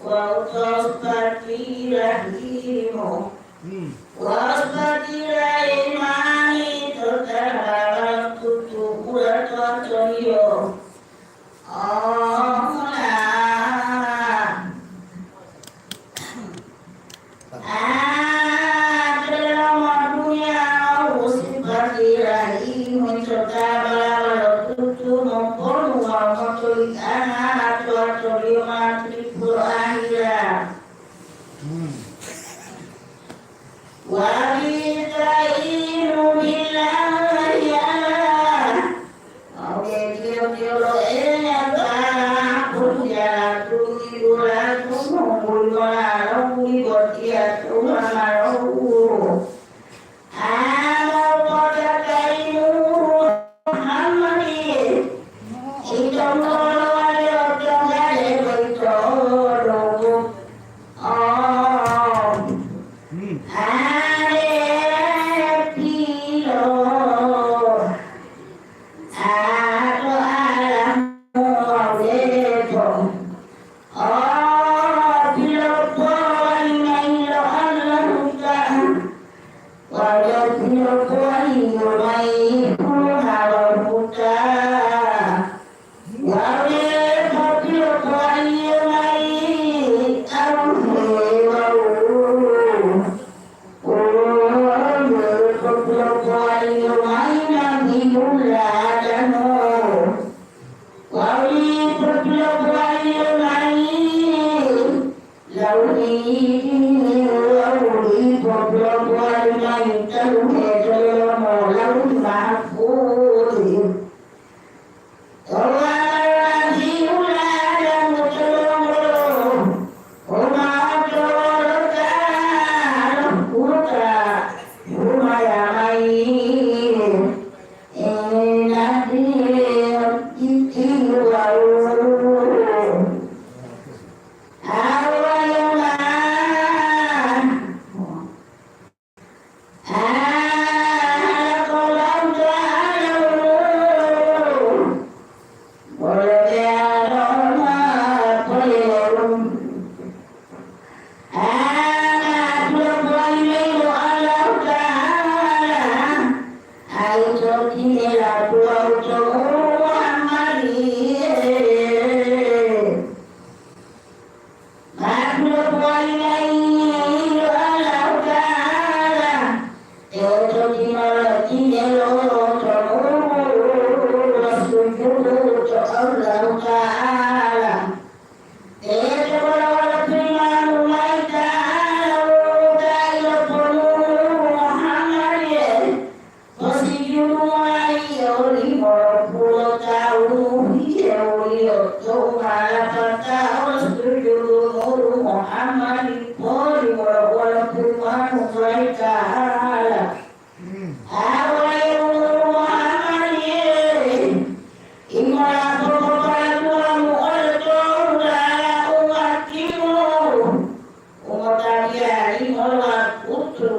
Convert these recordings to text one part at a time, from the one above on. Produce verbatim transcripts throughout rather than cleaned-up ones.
wawu to sipati rahimu. Hmm. Wawu sipati rahimani to ta bawa tutu ula to toliyo. Oh, na. Ah, delomo duniya lo sipati rahimu to ta bawa lo tutu moponu wawu motolianga to-atoliyo mati polo ahira. Hmm. Wa bista'inu billahi ala. Oke, tiyo-tiyo lo Eya ta pun jala tuni dula tumu buli mola lo buli botiya tuha malu. Amo potatayimu Muhammad, ito molo wale otonggale boyito dobo. Oh, Hmm. Are pilo, ato alamu waweto. Oh, pilopowalingayi lo Allahuta'ala, wawu pilopowaliyo mayi huluha wawu huta, wawu popilopowaliyo mayi aluhe wawu popilopowaliyo mayi nabi Adamu. Wawu dipo pilopowaliyo mayi lawu'u, wawu dipo pilopowali mayi taluhe to delomo Lawuh Mahfuz. To'u lati uladamu to delomo u ma otolota lo huta humaya mayi. Ana tuwa-tuwali mayi lo Allahuta'ala, aito tinela tuwawu to Muhammadiye. Ma tuwa-tuwali mayi lo Allahuta'ala, teto tinelo tinelo to sujudu to Allahuta'ala. Teto bolo-bolo Pirimani Allahuta'ala u ta iloponu Muhammadiye, posijudu mayi olimo puluwo tawu hihewoliyo tou ma lapatao sujudu muru Muhammadi poli wolo-wolo Pirimani Allahuta'ala. Awayo Muhammadiye, imola popopala tuwamu olo to hulala umatimu, u motabiya limo wakutu.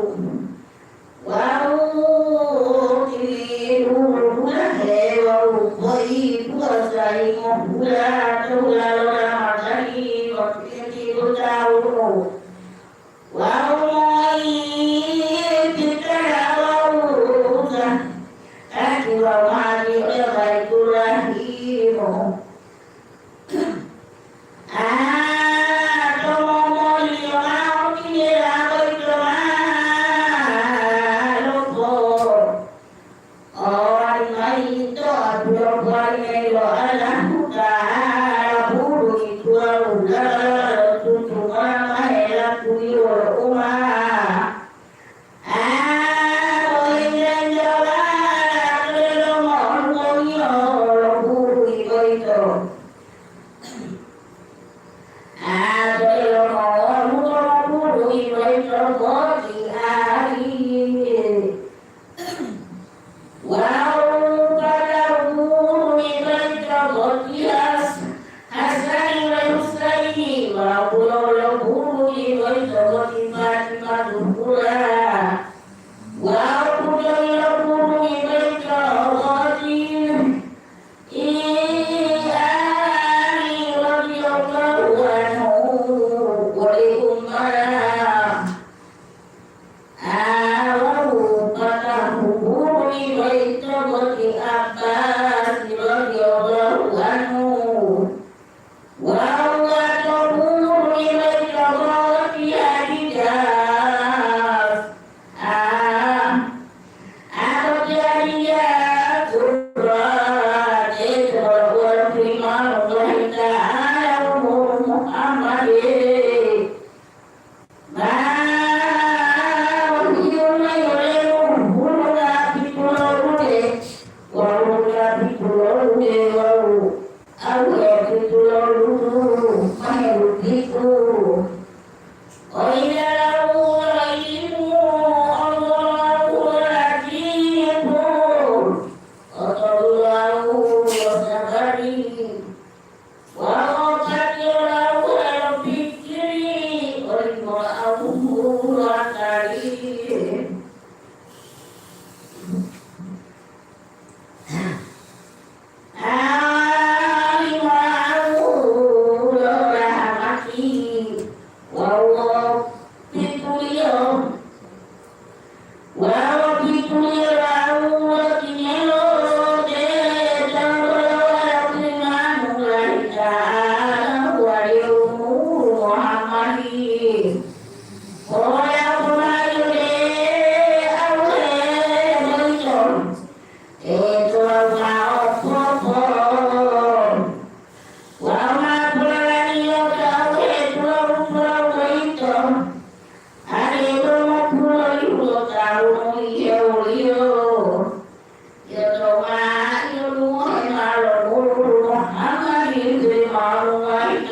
Wawu timi'idu dulahe wawu boyi puasa limo hula to hulalo Ramadani motiyotiyo tawu. Wawu moyititala wawu zakati wawu mali ode Baitulahimu. Ato momoliyo mao tinela boyito ma lopo. Owali mayi to apilopoali mayi lo Allahuta'ala, bulu ituwawu lala lo tutu mola ma helakuyi wolo uma. Amo enjanjawala to delomo olungongiyo lo bulu boyito. Ato delomo olungongiyo lo bulu boyito boti ahiye. Wawu pata'uwuru ito-ito botiya Hasani wawu Husaini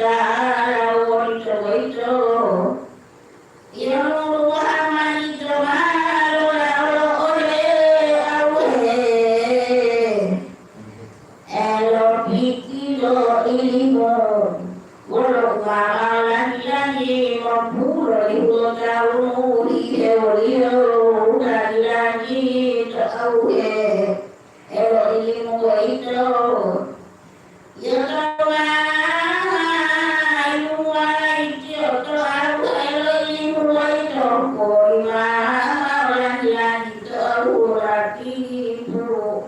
Ta'ala wonto boyito. Ilmu Muhammad ito ma lolaolo ode auhe. Elo pikido ilimu, wolo umama langi-langi mopulo lihulo tawu hihewoliyo langi-langi to auhe. Elo ilimu boyito, yoto ma iluwala itiyo to auhe elo ilimu boyito, polima ma langi-langi to auhe latipu,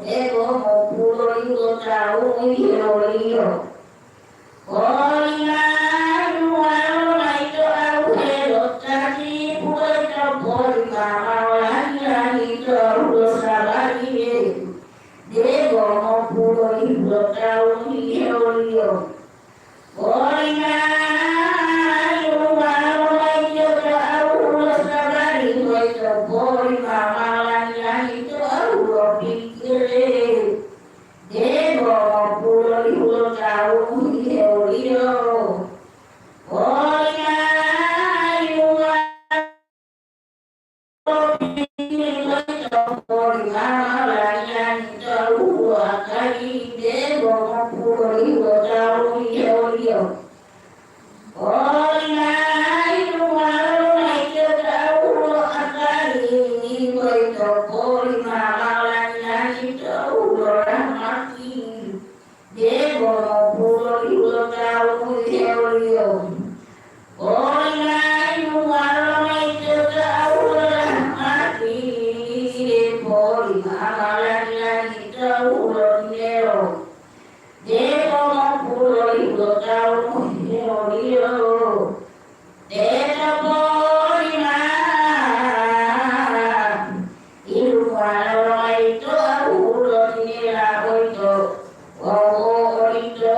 ebo mopulo lihulo tawu hihewoliyo. Polima iluwalo mayi to auhe lo tatipu boyito, polima mao langi-langi to auhe lo sabari, debo mopulo lihulo tawu hihewoliyo. Polima iluwalo mayi to auhe lo sabari boyito, polima mao langi-langi to auhe lo pikiri. Debo mopulo lihulo tawu hihewoliyo. Polima iluwalo pikiri boyito, polima mao langi-langi to auhe lo akali, debo mopulo lihulo tawu hihewoliyo. Polima iluwalo mayi to auhe lo akali boyito, polima mao langi-langi to auhe lo rahmati, debo mopulo lihulo tawu hihewoliyo. Polima iluwalo mayi to auhe lo rahmati, polima mao langi-langi to auhe lo tinelo. Debo mopulo lihulo tawu hihewoliyo. Teto polima iluwalo mayi to auhe lo tinela boyito wawu odito.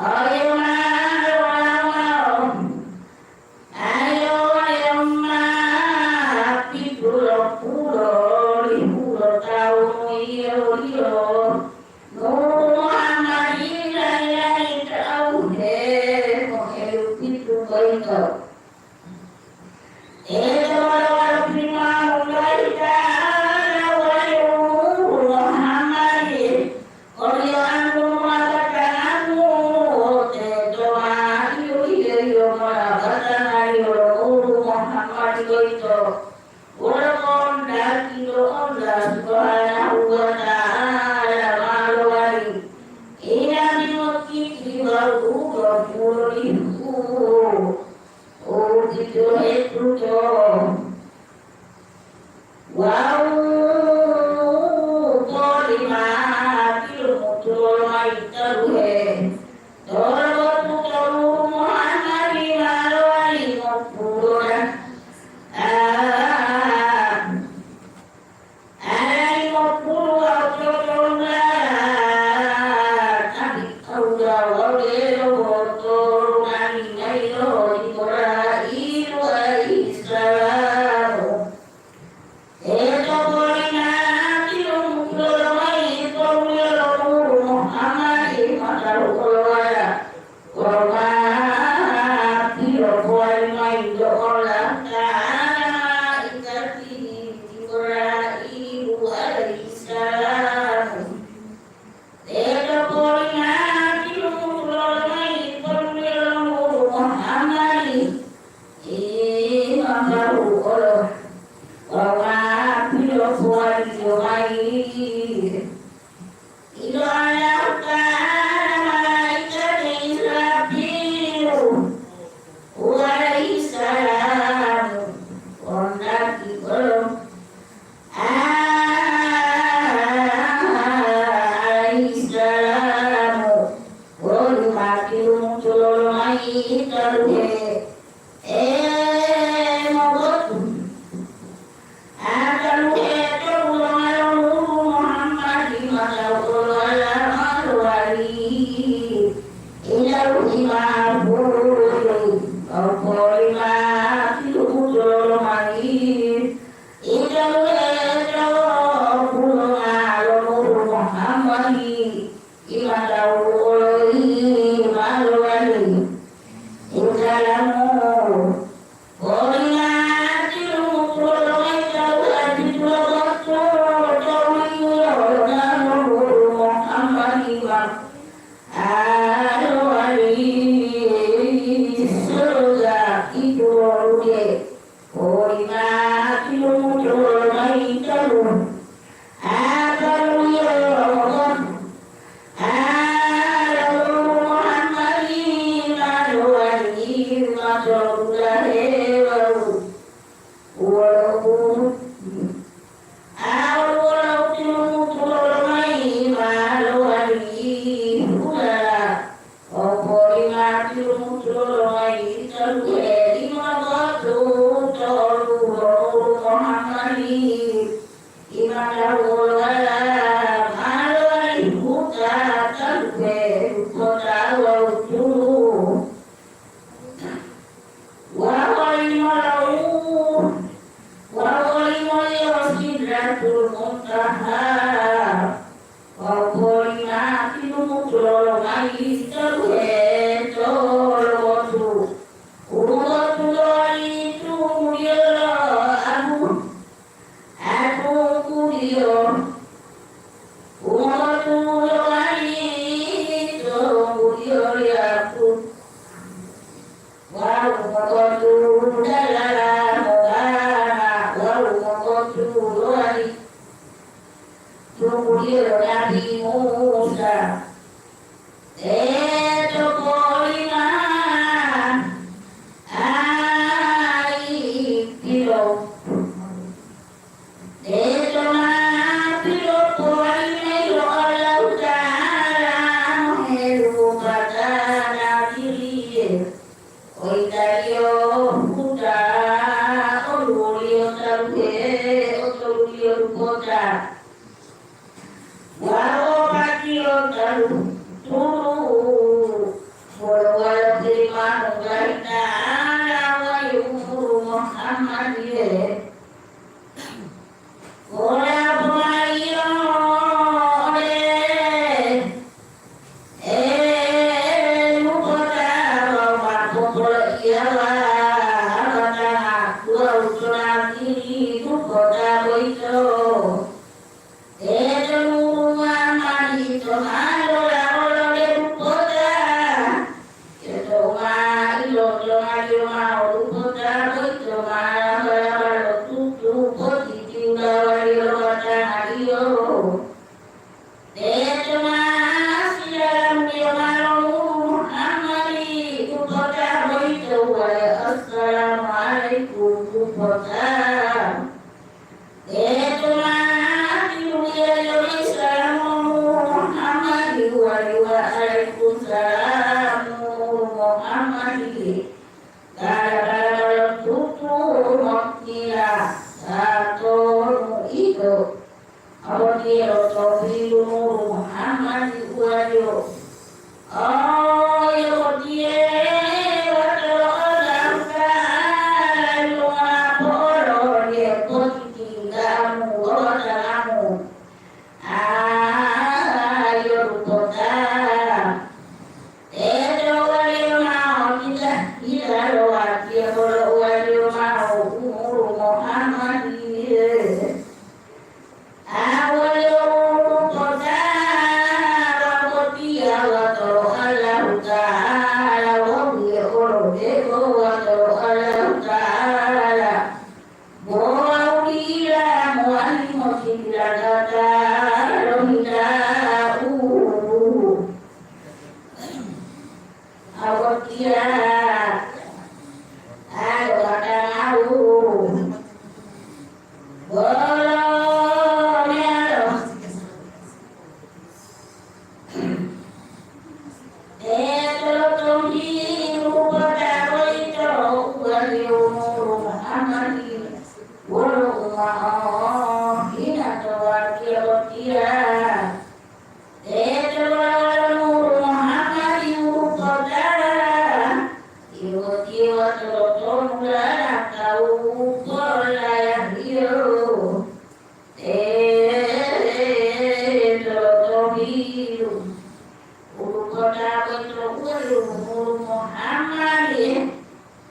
Ayo ma lowala-wala, ayo, ayo ma pitu lo pulo lihulo tawu yiloliyo. Nuru Muhammad ilahi-ilahi to auhe mohelupitu boyito. Ito wolo-wolo Pirimani Allahuta'ala wolo Muhammad, oliyo angkunu ma batangaliyo, teto ma ilu-iloiyo mola batangaliyo lo Nuru Muhammad boyito. Wolo kohondaki lo Allah Subhanahu wa Ta'ala ma lowali inabi mokiti wawu dua puluh ribu. Uwito hetuto wawu polima tilumutulo mayi taluhe. Tolobotu to Nuru Muhammad ma lowali mopulo da'a. Alayi mopulo wawu totolunggala, tapi Allahulalo delo botolungangi mayi lo Ibrahimu alaihissalamu. Teto polina tilumutulo mayi to duniya lo Nuru Muhammad ma taluhu olowala. Wawu ma pilopowali mayi lo Allahuta'ala malaikati Ibrahimu alaihissalamu. Teto polina tilumutulo mayi to duniya lo Nuru Muhammad, imamu olo, wawu ma pilopowali mayi. Ito Allahuta'ala malaikati Israfilu alaihissalamu, wondaki olo alaihissalamu, wolu ma tilumutulolo mayi taluhe. E mobotu, ataluhe to ulonga lo Nuru Muhammad ma tawu olowala ma lowali ila Lauhi Mahfuzu, wawu polima tilumutulolo mayi. Italuhe to ulonga lo Nuru Muhammad, ima tawu oloi Alowali surga itu wolude, polima tilumutulo mayi talu. Apaluyo, Ala Muhammadi ma lowali matolulahe wawu wolo Awu wolo tilumutulo lomayi ma lowali hudala, opolima tilumutulo lomayi taluhe lima botu tolu lo Muhammadi, imanahu wolo ala ma lowali huta taluhe kota wawu tulu. Wawu olimolawu, wawu olimoliyo Sidratul Muntaha, wawu polima tilumutulo lomayi taluhe tolobotu, u botu lowali tumuliyo lo Abu Atukuliyo, umotulo wali tongguliyo liyapu, wawu mokotu dalala mogana, wawu mokotulo wali tungguliyo Nabi Musa. Teto polima ai pilo. Teto ma pilopowalimaiyo Allahuta'ala moheluwopata nabiriye, oyitaliyo huta oluwoliyo taluhe otoluliyo dupota. Wawu opatiyo talu tulu wolo-wolo Pirimani Allahuta'ala wawu umuru Muhammadiye. Pola pomaiyo ode, elubo ta wawu ma popoloiyawa batanga wawu tonanggili dupota boyito. Teto luwunga ma ito ma lolaolo le dupota. Teto ma ilotongaliyo mao dupota boyito ma laba-laba lo tutu potitiwulawaliyo lo batangaliyo. Teto ma silalamuliyo mao lo Muhammadi dupota boyito, uwali, "Assalamualaikum dupota." Teto ma tilumuliyaliyo Islam Muhammad, uwali, "Wa alaikum salam Muhammad." Bala-bala lo tutu ngotila tatonu ito. Abotiyelo to bilu Muhammad, uwaliyo, "Oyo botiye wato lo Allahuta'ala yilongola po'olo diye potitinggamu wawu batanamu." Ayo dupota. Teto uwaliyo mao, "Kita hila lo watiya bolo," uwaliyo mao, "umuru Muhammadiye." Awaliyo dupota, wabotiya wato lo Allahuta'ala, wawiye olo debo wato lo Allahuta'ala. Bo wau dila mowali motitilagata lohilau. Abotiya, ado batangau. Bolo meyalo. Teto lotombiru kota boyito, uwaliyo umuru Muhammadi wolo umo'ohina to watiya botiya. Teto lololo umuru Muhammadi wuru kota, tiwo-tiwo tolotonu lala tawu polayariyo. Teto lotombiru ulu kota boyito uwaliyo umuru Muhammad,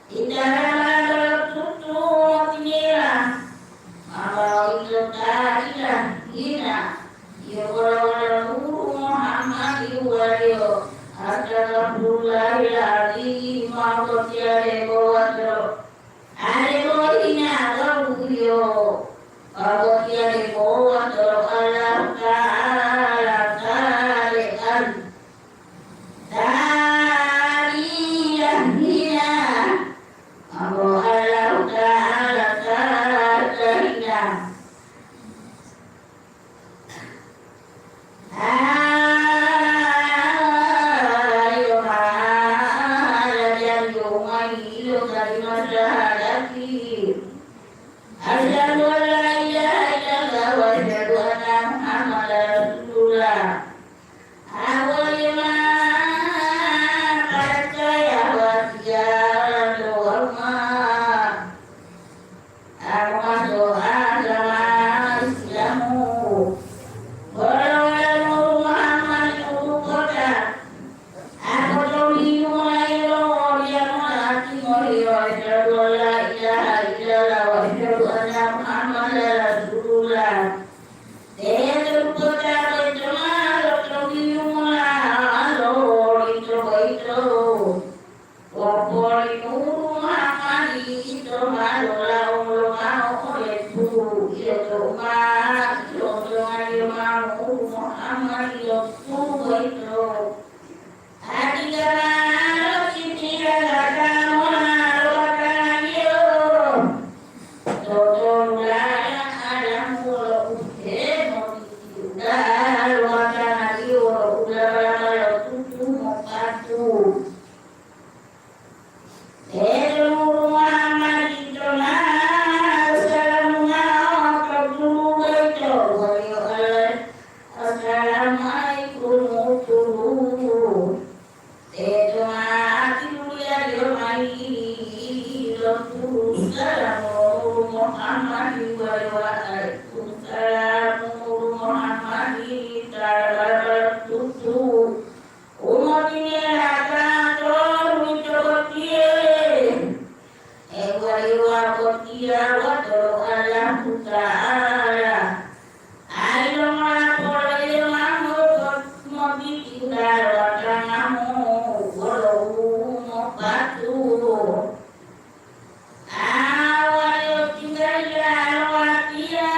italama lo tutu motinela, mama uwito ta ilahina, iyo wolo-wolo umuru Muhammad uwaliyo, Astagfirullahaladzim, ma'o botiya debo wato, ade bohina wawu iyo, ma'o botiya debo wato Allahu Ta'ala tale'an. Taliya hina, ma'o Allahu Ta'ala tale'an. Ayo, ma-, ala janji umayiyo kalima syahadati. Asyhadu an la ilaha illallah wa asyhadu anna Muhammadar Rasulullah. Awalima paracaya watiya do'ama. Amomaso agama Islamu, bolo wolo Muhammad tutu kota, apotominu mayi lo diyamola timohiyo, asyhadu an la ilaha illallah wa asyhadu anna Muhammadar Rasulullah. Teto kota boyito ma lotominu mola lo ito boyito. Popolimuru Muhammadi ito ma lolawo lomao ole tulu, iyo tou ma ito otongaliyo mao Muhammadi lo tulu boyito. Adila ma locicila gata mola lo batangaliyo. Totolulala adamu wolo uhemo titiuda lo batangaliyo wolo ulawalawa lo tutu mopatu. Teto nuru Muhammad ito ma salamu mao to tulu boyito, waliyo Allah, "Assalamualaikum, tulu." Teto ma tiluliyaliyo mayi lo tulu salamu nuru Muhammad, waliyo, "Waalaikumsalam nuru Muhammad, ta barakat tutu." Umati-Liyo ta to huito botiye, hewaliwa botiya wato lo Allahuta'ala. Ayilomola poloiyo mao motitiuda'a watangamu wolo umopatu. Awaliyo tinggaliyalo watiya.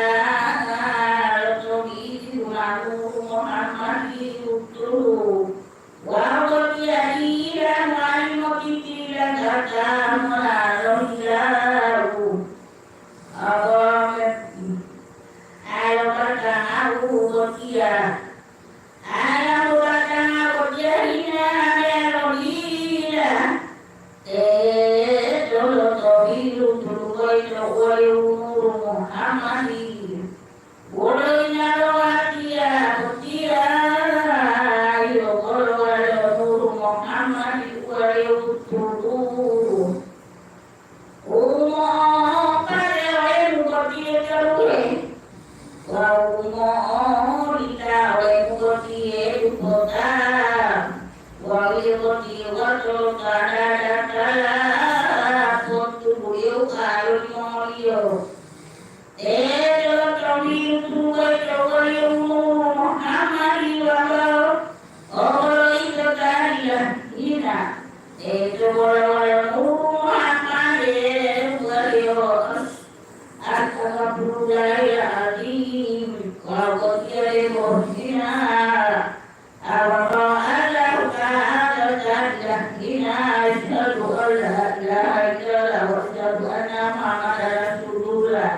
Ah, lotomimbihu ma'o Muhammad yilutuhu. Wawu botiya dila mowali motitilanggata mola lohilau. Allahumma alo batanga'u botiya. Ala batanga botiya hina meyalo dila. Teto lotobilu tulu boyito woli umuru Muhammadi. Wolo yinalo watiya botiya, yilopolo wolo umuru Muhammadi woli utulu. Umo'opale olemu botiye taluhe, wawu umo'olita olemu botiye dupota, wawu yio botiye wato ta dadatala potubuliyo alo limongoliyo. Teto tomimbihu boyito woli umuru Muhammadi wawu olo ito ta dila hina, teto bolo wolo umuru Muhammadi waliyo. Astagfirullahaladzim, wawu botiya debo hina. Awa Allahu Ta'ala ta dila hina, asyhadu an la ilaha illallah wa asyhadu anna Muhammadar Rasulullah.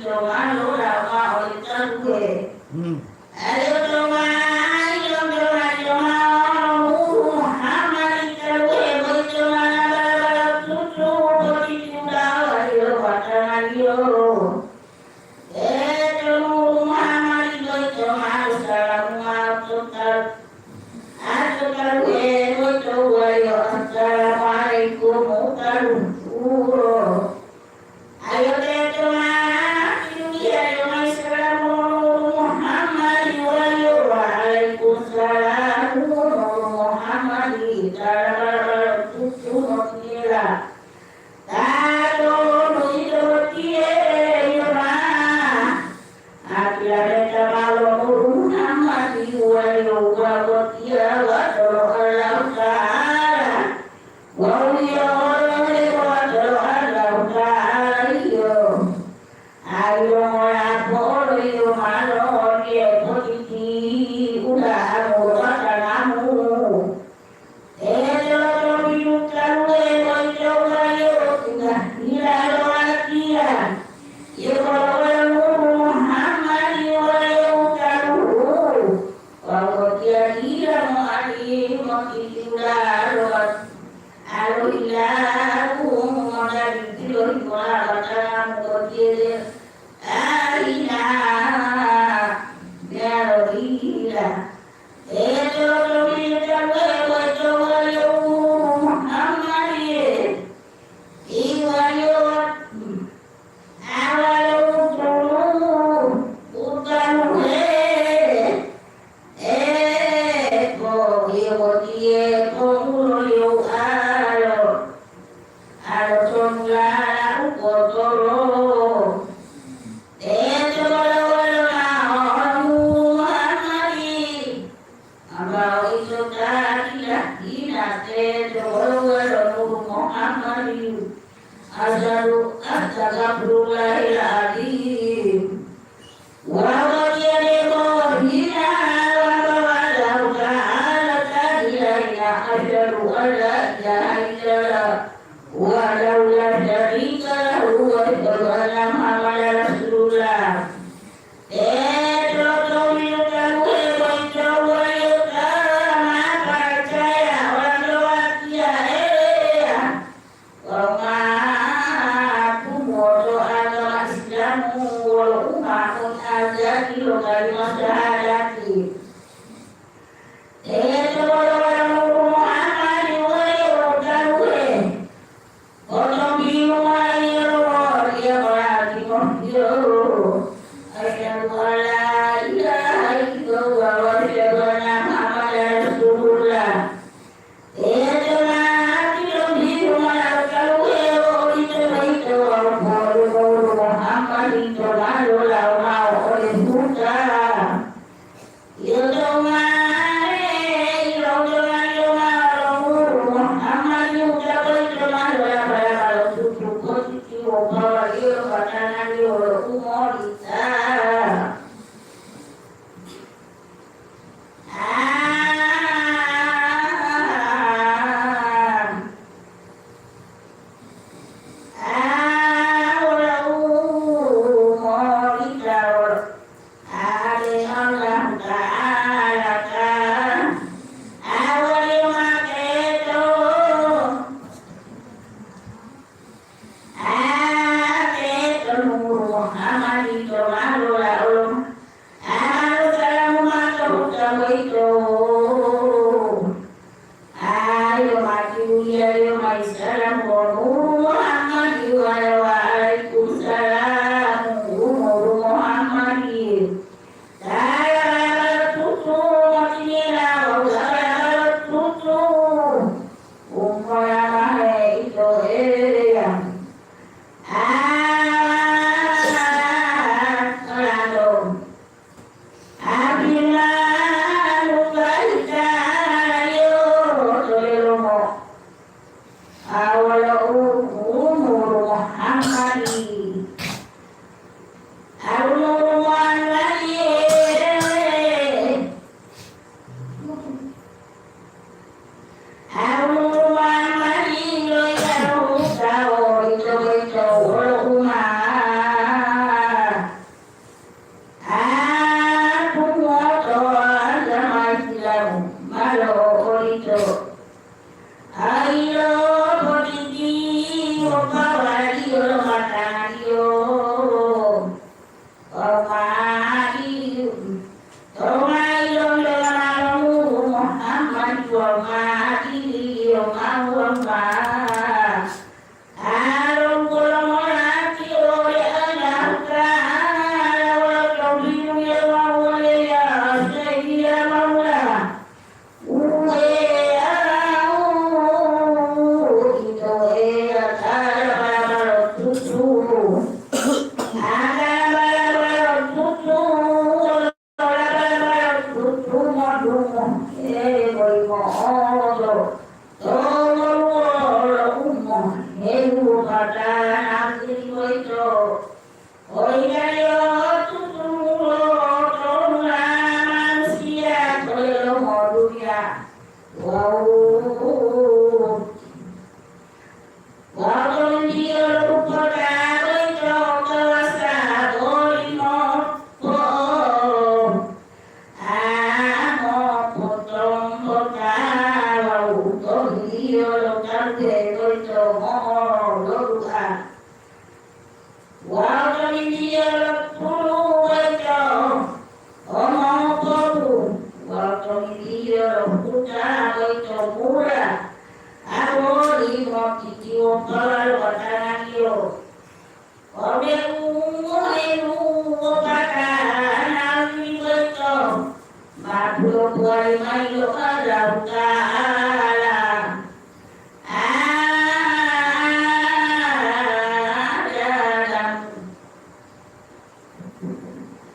to malo lawa oli taluhe. Hmm. Ayo to ma, ayo to ma, ayo ma, Muhammad taluhe boyito ma bala-bala tutu boti tudawa iyo batangaliyo. Teto Muhammad boyito ma salamu ma to tal-, ato taluhe boyito wayo assalamualaikum taluhu. Ayo teto ma, tinuliyo ayo mayi salamu Muhammad, wayo waalaikumsalam Muhammad, tala tutu motiyela. Tatonu ito botiye, yoma? Atiya meta malo Muhammad, wayo wa botiya watolo Allahuta'ala. Wawu yio olo lebo watolo Allahuta'ala yio. Ayo mola polo yio malo odiye potiti uda'a mo batanamu. Teto lo tombilu taluhe boyito wayo tingga hila lo watiya. Yio olo Muhammad wayo taluhu. Wawu botiya dila moali motitiula lo watiya. Alo ilahu monali tilohi mola batanga mokotiye ahina meyalo dila. Teto tomita wewe to wayo Muhammad, iwayo awalo utulu utaluhe. Epo, yio botiye ponguloliyo alo, alo tonulala u kotoro. Teto wolo-wolo mao Muhammad, ambawa ito ta dila hina teto wolo-wolo Muhammad. Asyhadu, astagfirullahal adzim. Wawu tiye debo hina wawu Allahuta'ala ta dila hina, asyhadu an la ilaha illallah wahdahu la syarika lahu wa asyhadu anna Muhammadan rasulullah. Teto tomimutaluhe boyito waliyo ta ma paracaya olanto watiya Eya. Wawu ma tumoto agama Islamu wolo uma'o ajati lo kalima syahadati. Teto bolo walamu Muhammad waliyo taluhe. Otombiyu waliyo woliya mola timohiyo. Asyhadu an la ilaha illallah wa asyhadu anna Muhammadan rasulullah. Teto ma tilombihu mao taluhe odito boyito wawu polu Muhammad to ma lolawo mao ode huta. Iyo to ma, ilo to ma, ilo ma lo Muhammad huta boyito ma lolapala mao tutu positiwo pawaliyo patanaliyo lo umolita. Ate to nuru Muhammad to ma lolaolo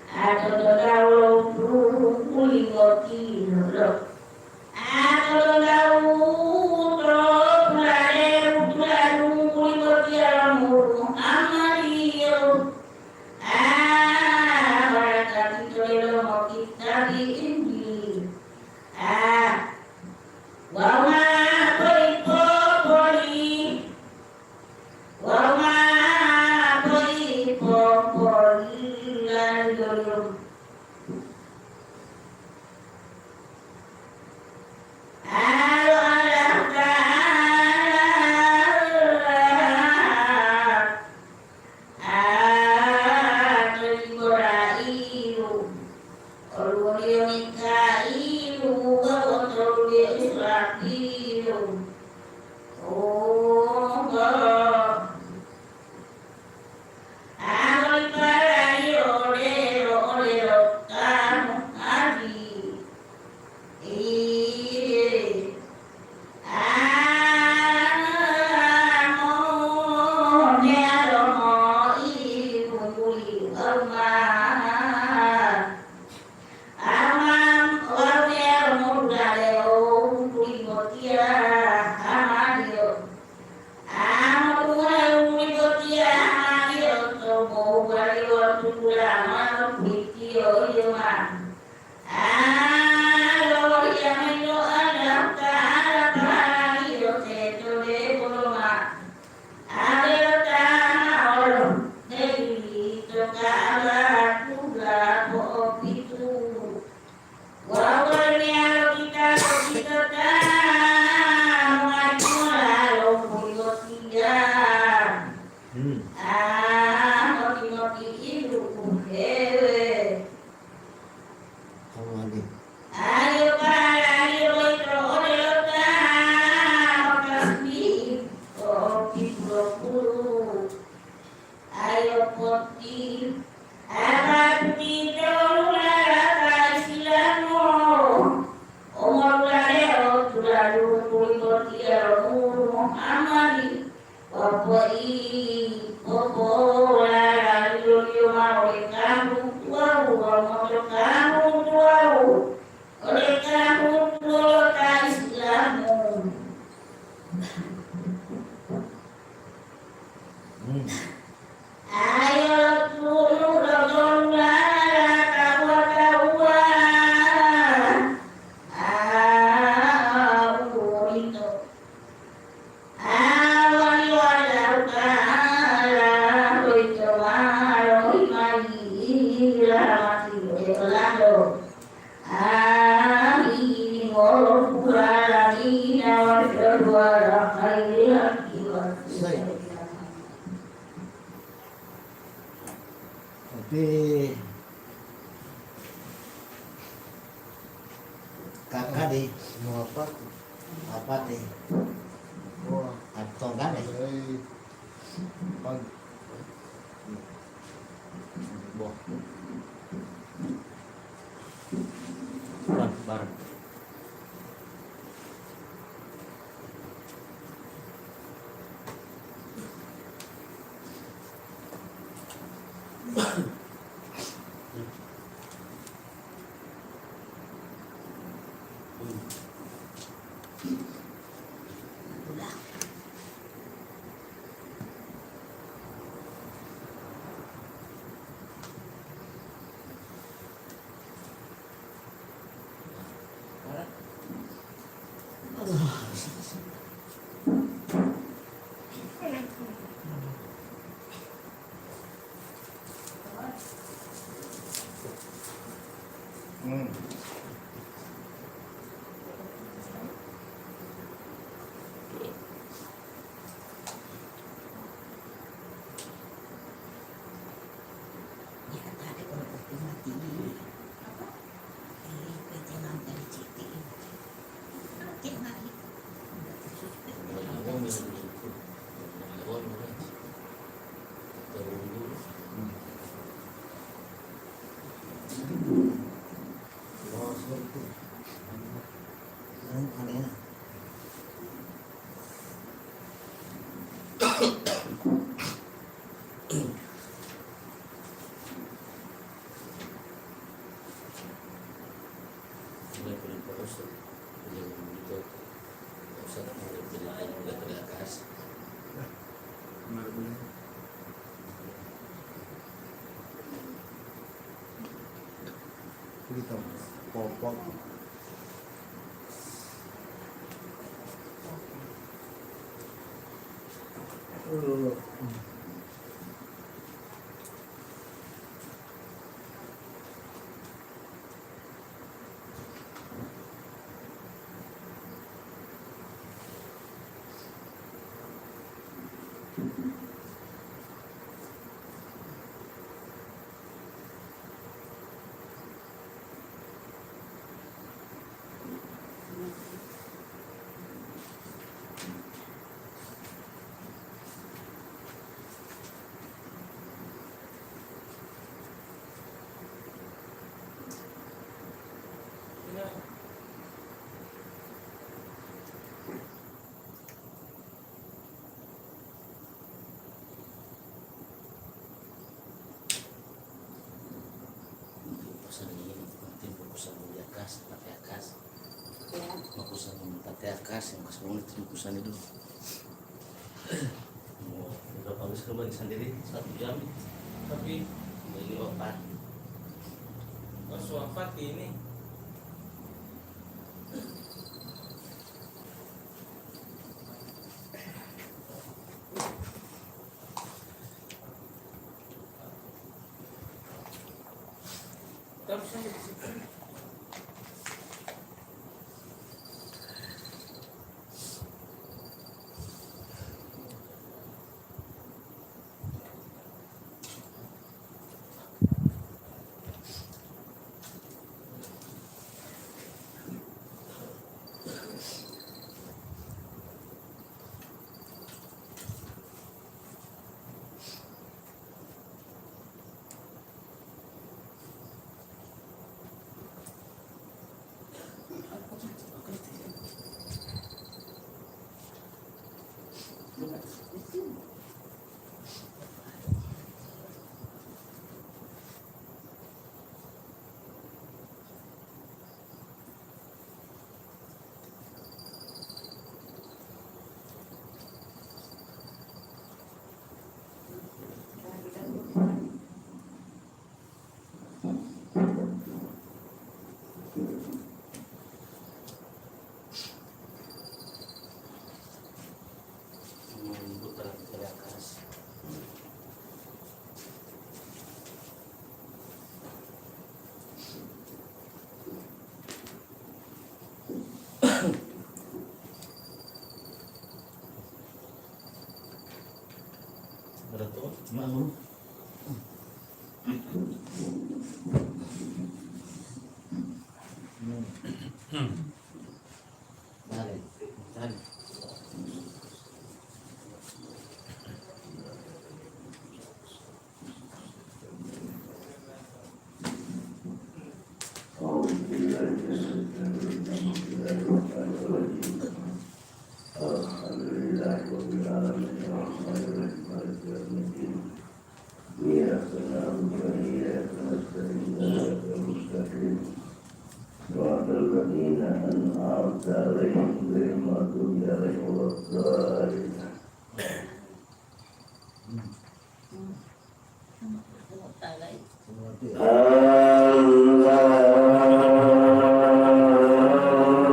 Ato to tawu lo pulu ulimotilo lo. Ato to tawu to tulade utuladu ulimotiyalo muru Muhammadiyo. A, barakati to delomo kitabi Injil. A, wawu ma poipopoli, wawu ma poipopolilaliyo. Alo Allahuta'ala, a, to Jibra'ilu, oluwoliyo Mika'ilu, wawu toluliyo Israfilu. Oh, amolipalayi odelo, odelo ta mohadi. Ide. Amo, meyalo mo, ili, kumbuli, wawu ma. Amam, wawu meyalo modulale o humpuli botiya hamaliyo. Amo tuwawu botiya hamaliyo to bohuwaliyo tunggulo mao pulitiyo yoma. A, loloiya mayi lo Allahuta'ala pahalaliyo teto debolo ma. Adelo ta ma'olo, deuwito Ka'aba tula po'opitu. Wawu wolo meyalo kitabi-kitabo ta mongaji mola lo pulitiya. Hmm. A, moti-moti'idu uhewe. Amin. Ayo palaliyo boyito odelo ta motasbihi po'opitu lo pulu. Ayo poti, apa putito lulala ta Isilamo, omolulaleo tuladu pulibotiyalo Muhammadi. Popoi-, popolalaliyo mao ode tawu tuwawu wawu monto tawu tuwawu ode tawu tuwolota Islamu. Hmm. Ayo tulu lo tolunala tawu-tawuwa. Ah, uwito. Awali Allahuta'ala boyito ma lohimayi rahmati ode olanto. Amin. Wallahu a'lam bishawab. Wa ala khairil haqqi wa Tapi kakade, mau apa tuh? Apa teh? Oh, atau kan deh? Hei, pan. Boh. Pan, bareng. Hmm. Kita popok. Kusan ini penting, kusan mulia kas, pakai kas. Kusan pakai kas, yang kas banget itu kusan itu. Mau berapa habis ke bagi sendiri satu jam, tapi bagi opat. Pas wafat ini. Betul, Mak Guru. الحمد لله رب العالمين، الرحمن الرحيم، مالك يوم الدين. إياك نعبد وإياك نستعين، صراط المستقيم، صراط الذين أنعمت عليهم، غير المغضوب عليهم ولا الضالين.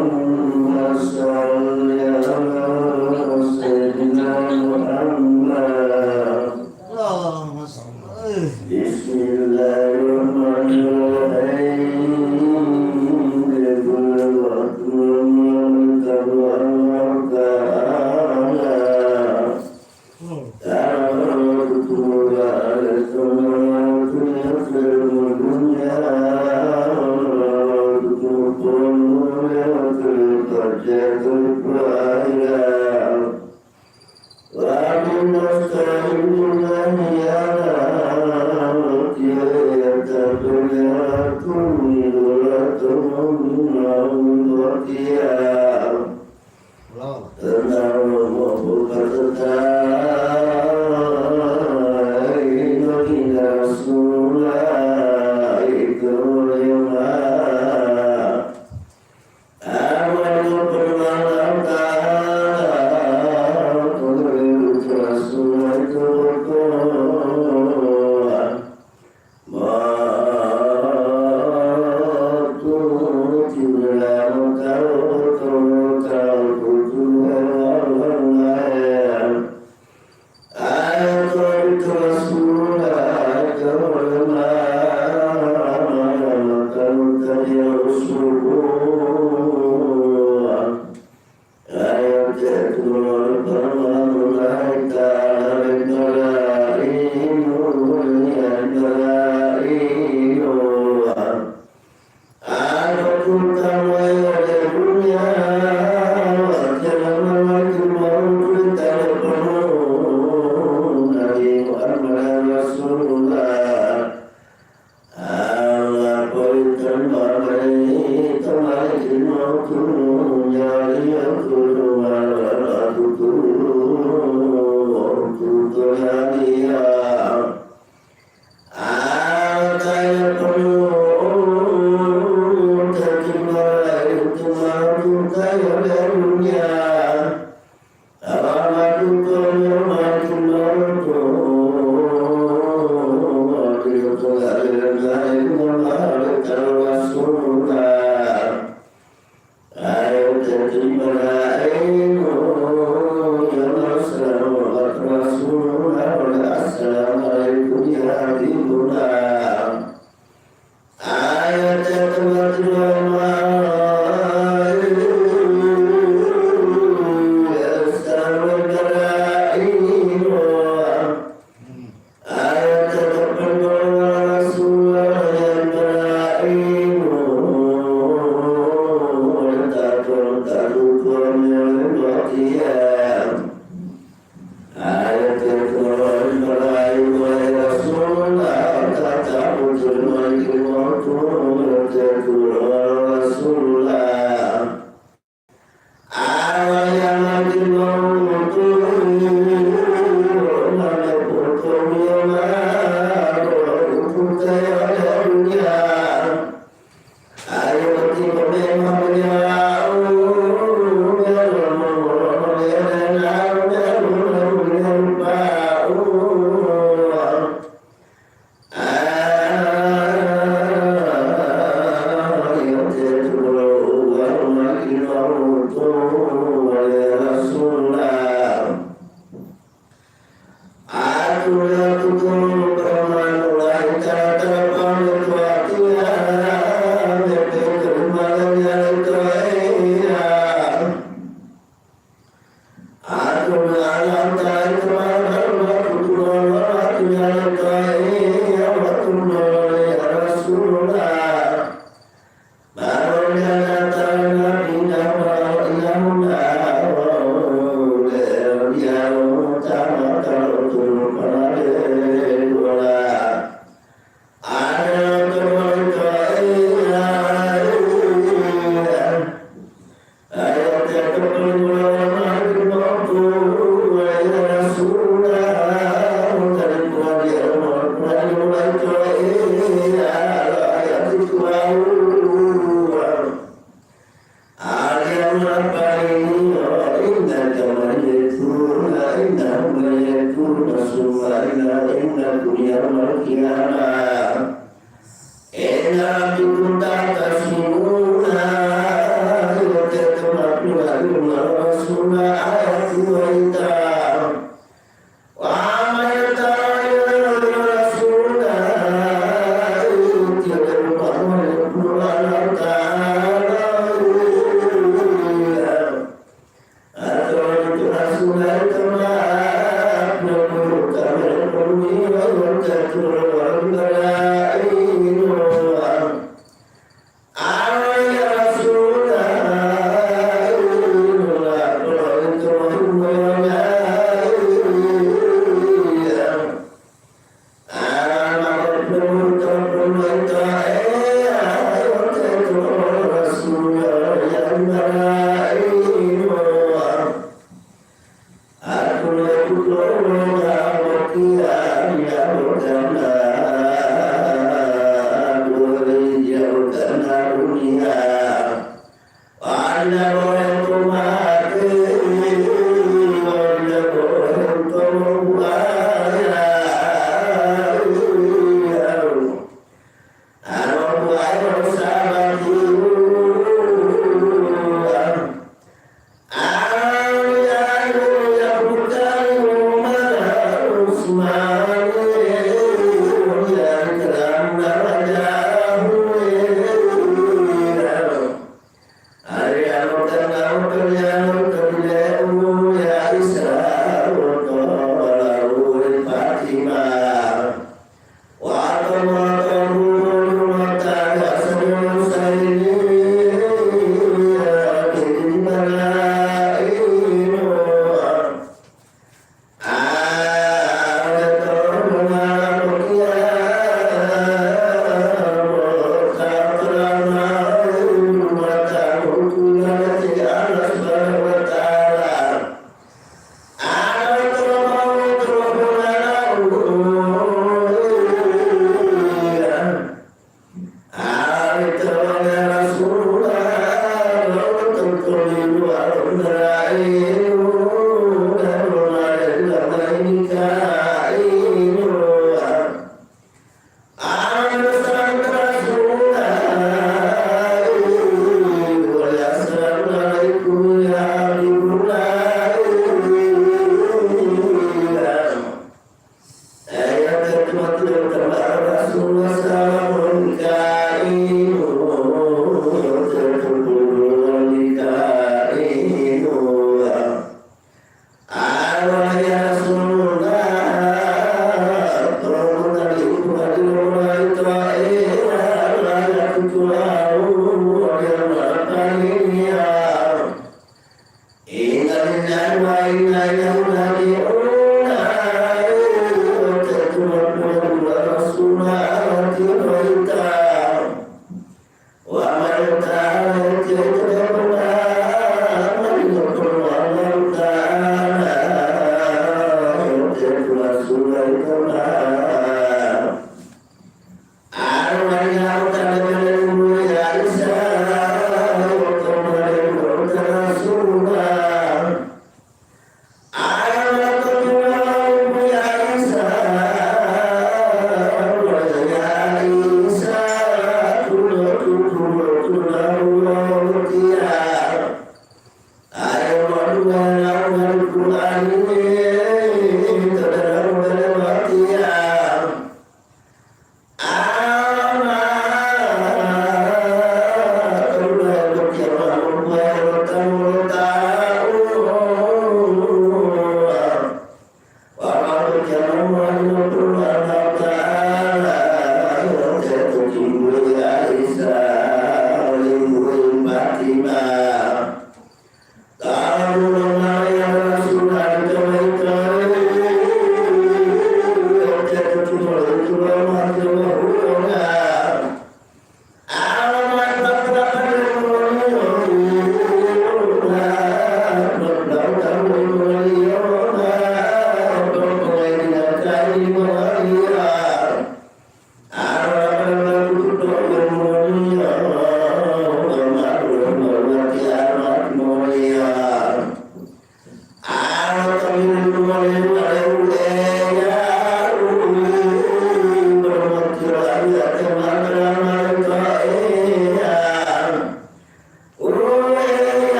اللهم صل على سيدنا محمد. اللهم صل. بسم الله الرحمن الرحيم. Ayo, tipe memang beliau, Atula tutunu parman Allahi Ta'ala pamit watiya, mepekerimalan yalitoeya. Atula ala ta'i kemana waktu tuan waktu yalitoeya, waktu nolole ya Rasulullah. Al-yawma, innaka mayyitun, innahum mayyitun, tsumma innakum yaumal qiyamah, inda rabbikum takhtasimuna. Ila teto maklum alim Rasulullah ayat dua ita. Wa ma yata'ala Rasulullah, tiada lupa Allah Ta'ala. Atau itu Rasulullah itu maaf, namun kami berdoa, wa yaqulu wa yaqulu.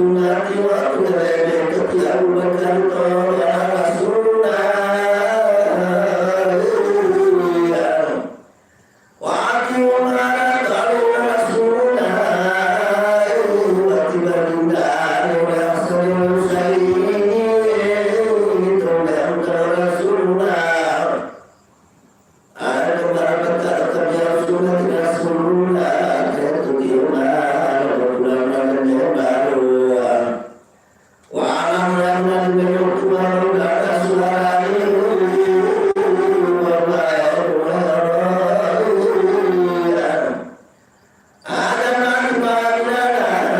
sunnati wa tu'minu bi Abu Bakar wa Rasulullah. Wa ati'u ma qala Rasulullah wa tabi'u ma qala Rasulullah. Ada kembali berkata, "Kami harus sunat Rasulullah, kita tuju mana, kebetulan ada yang baru." Wa alam yang nanti menuju baru kata suara ini, wa ma ada mati mana, Rasulullah,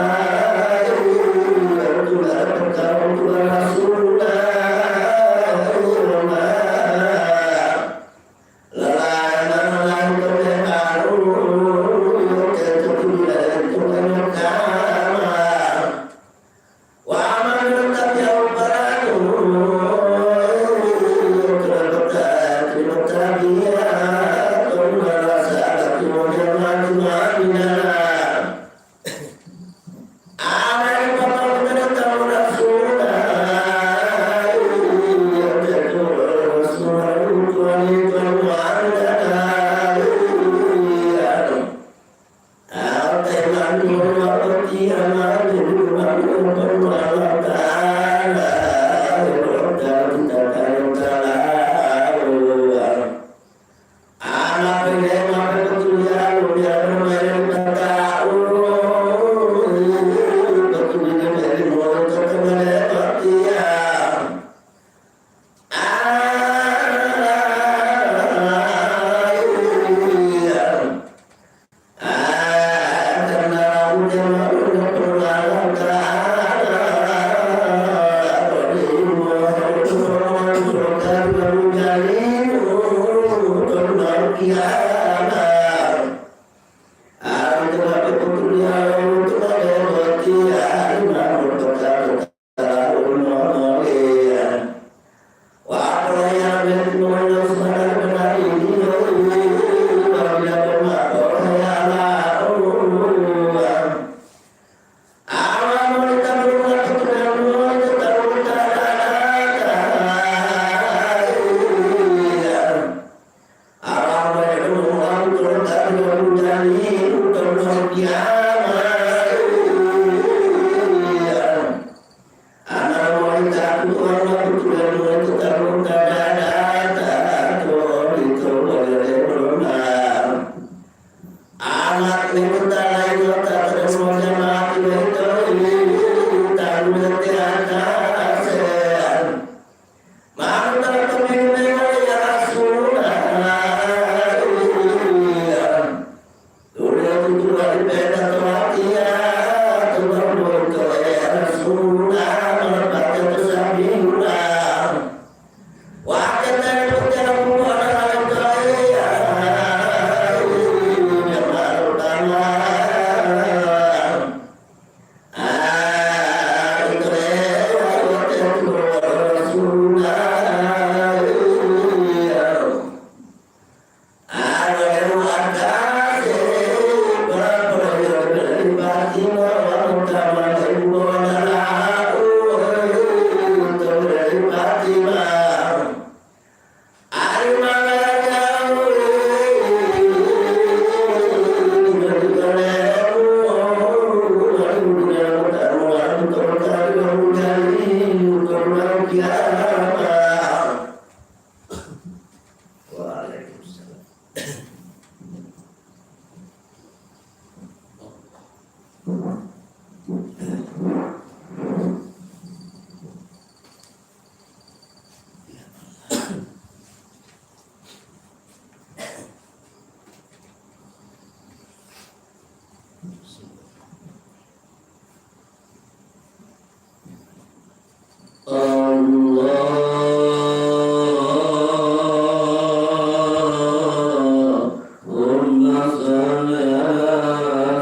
اللهم صل على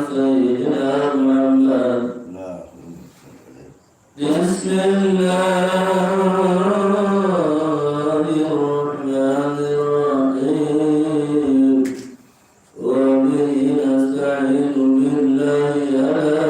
سيدنا محمد. بسم الله الرحمن الرحيم. وبه نستعين بالله على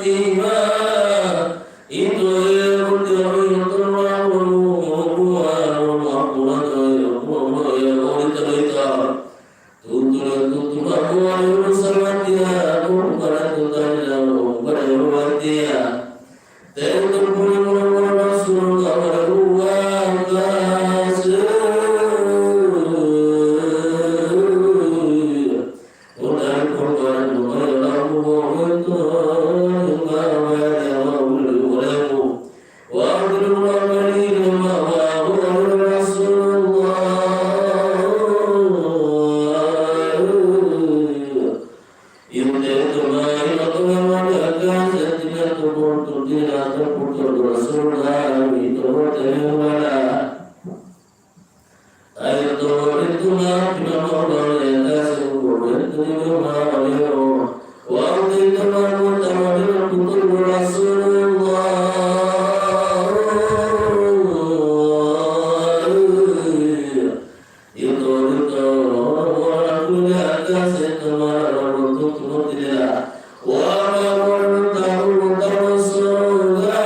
Ito eya boti oiyo to labo bubuwa lo makulata eya bubuwa eya odito-odito. Tutuliyo-tutuliyo mao woluwo samatiya, bubuwa to talilawo bubuwa watiya. Teto puli woluwo Rasul ta woluwo kasi. Ayo to rituna pinamolo leyakasi u boboyito liyoma oliyo. Wawu titonga mota molilo putulu Rasulullah. Ito lito wala kuli akasi tomala lobututu motila. Wala wala tahu tahu surga.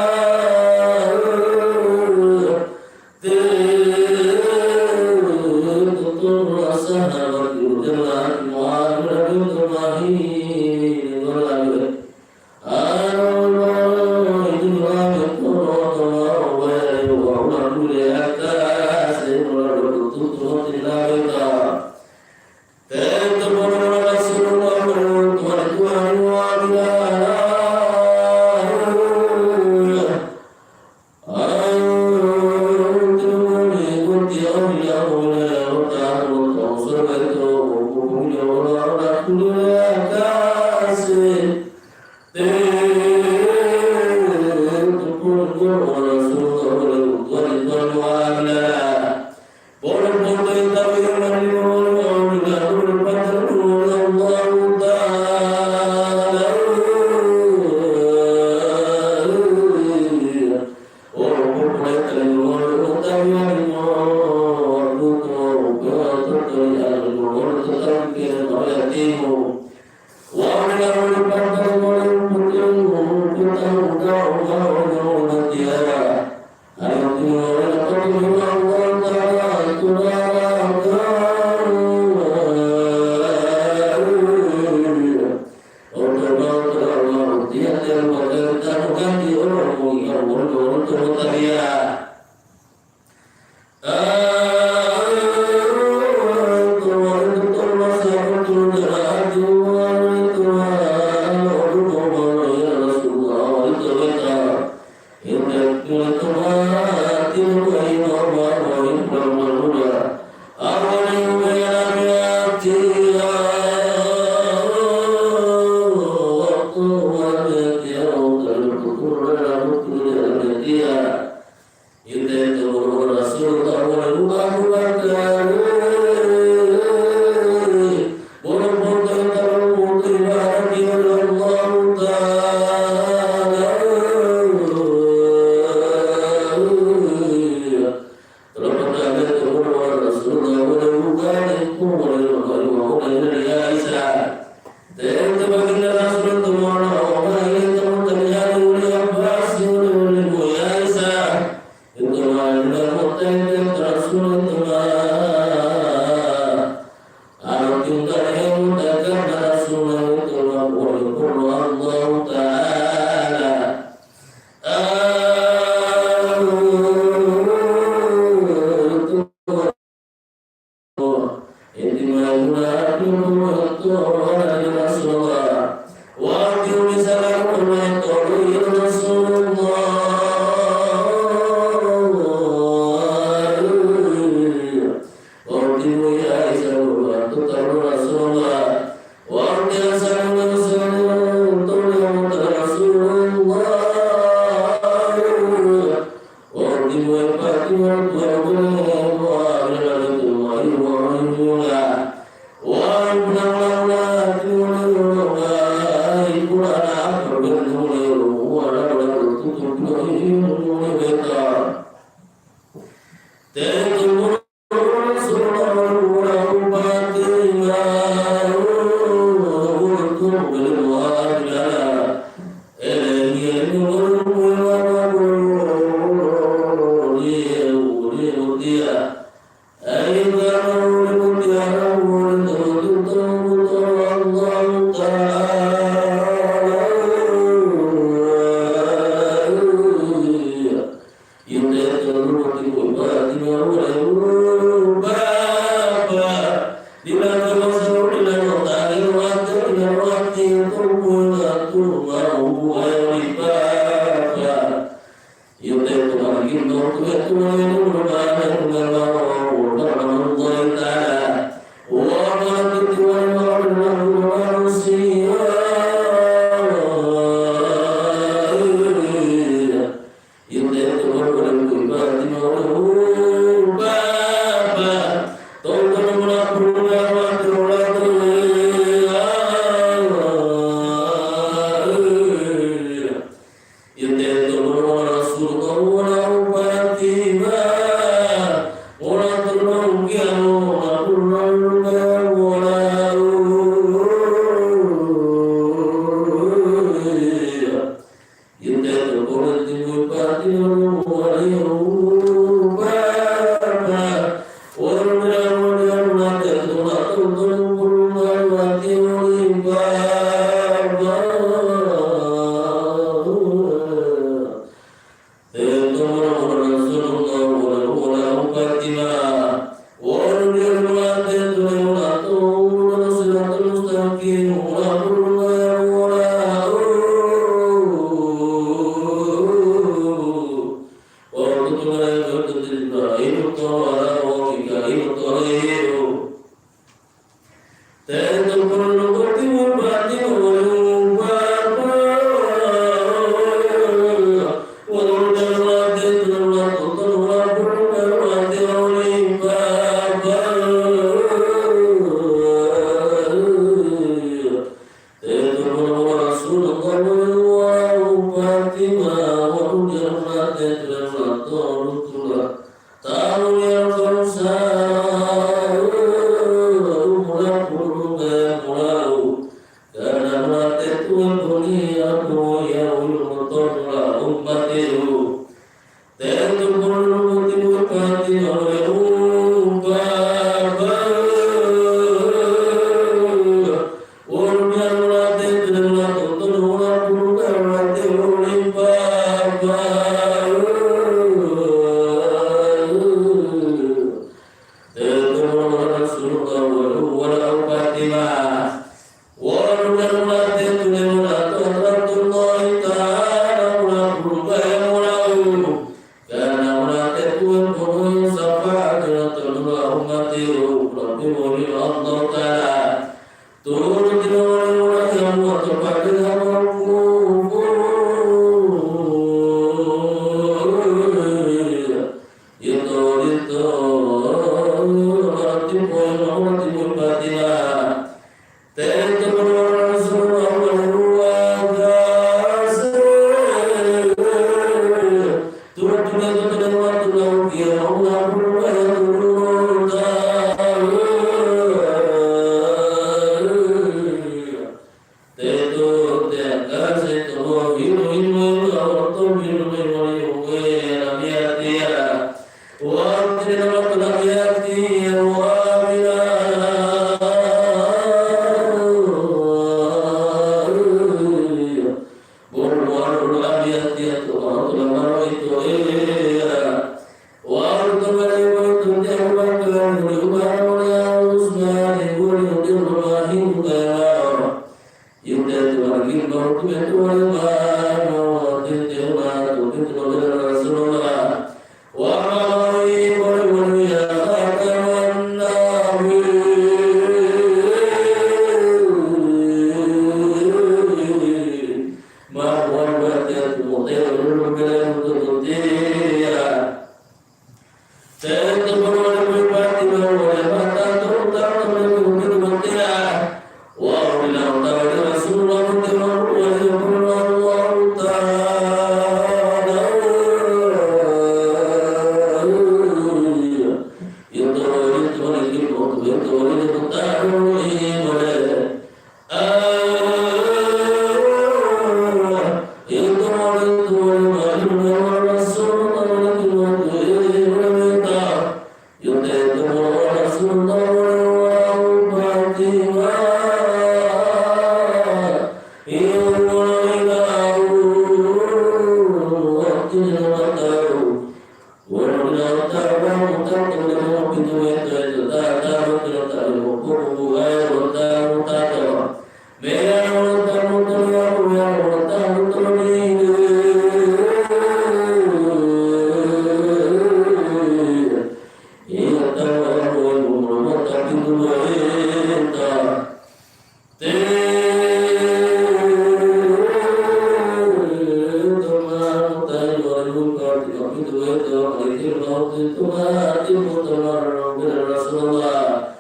Rasulullah.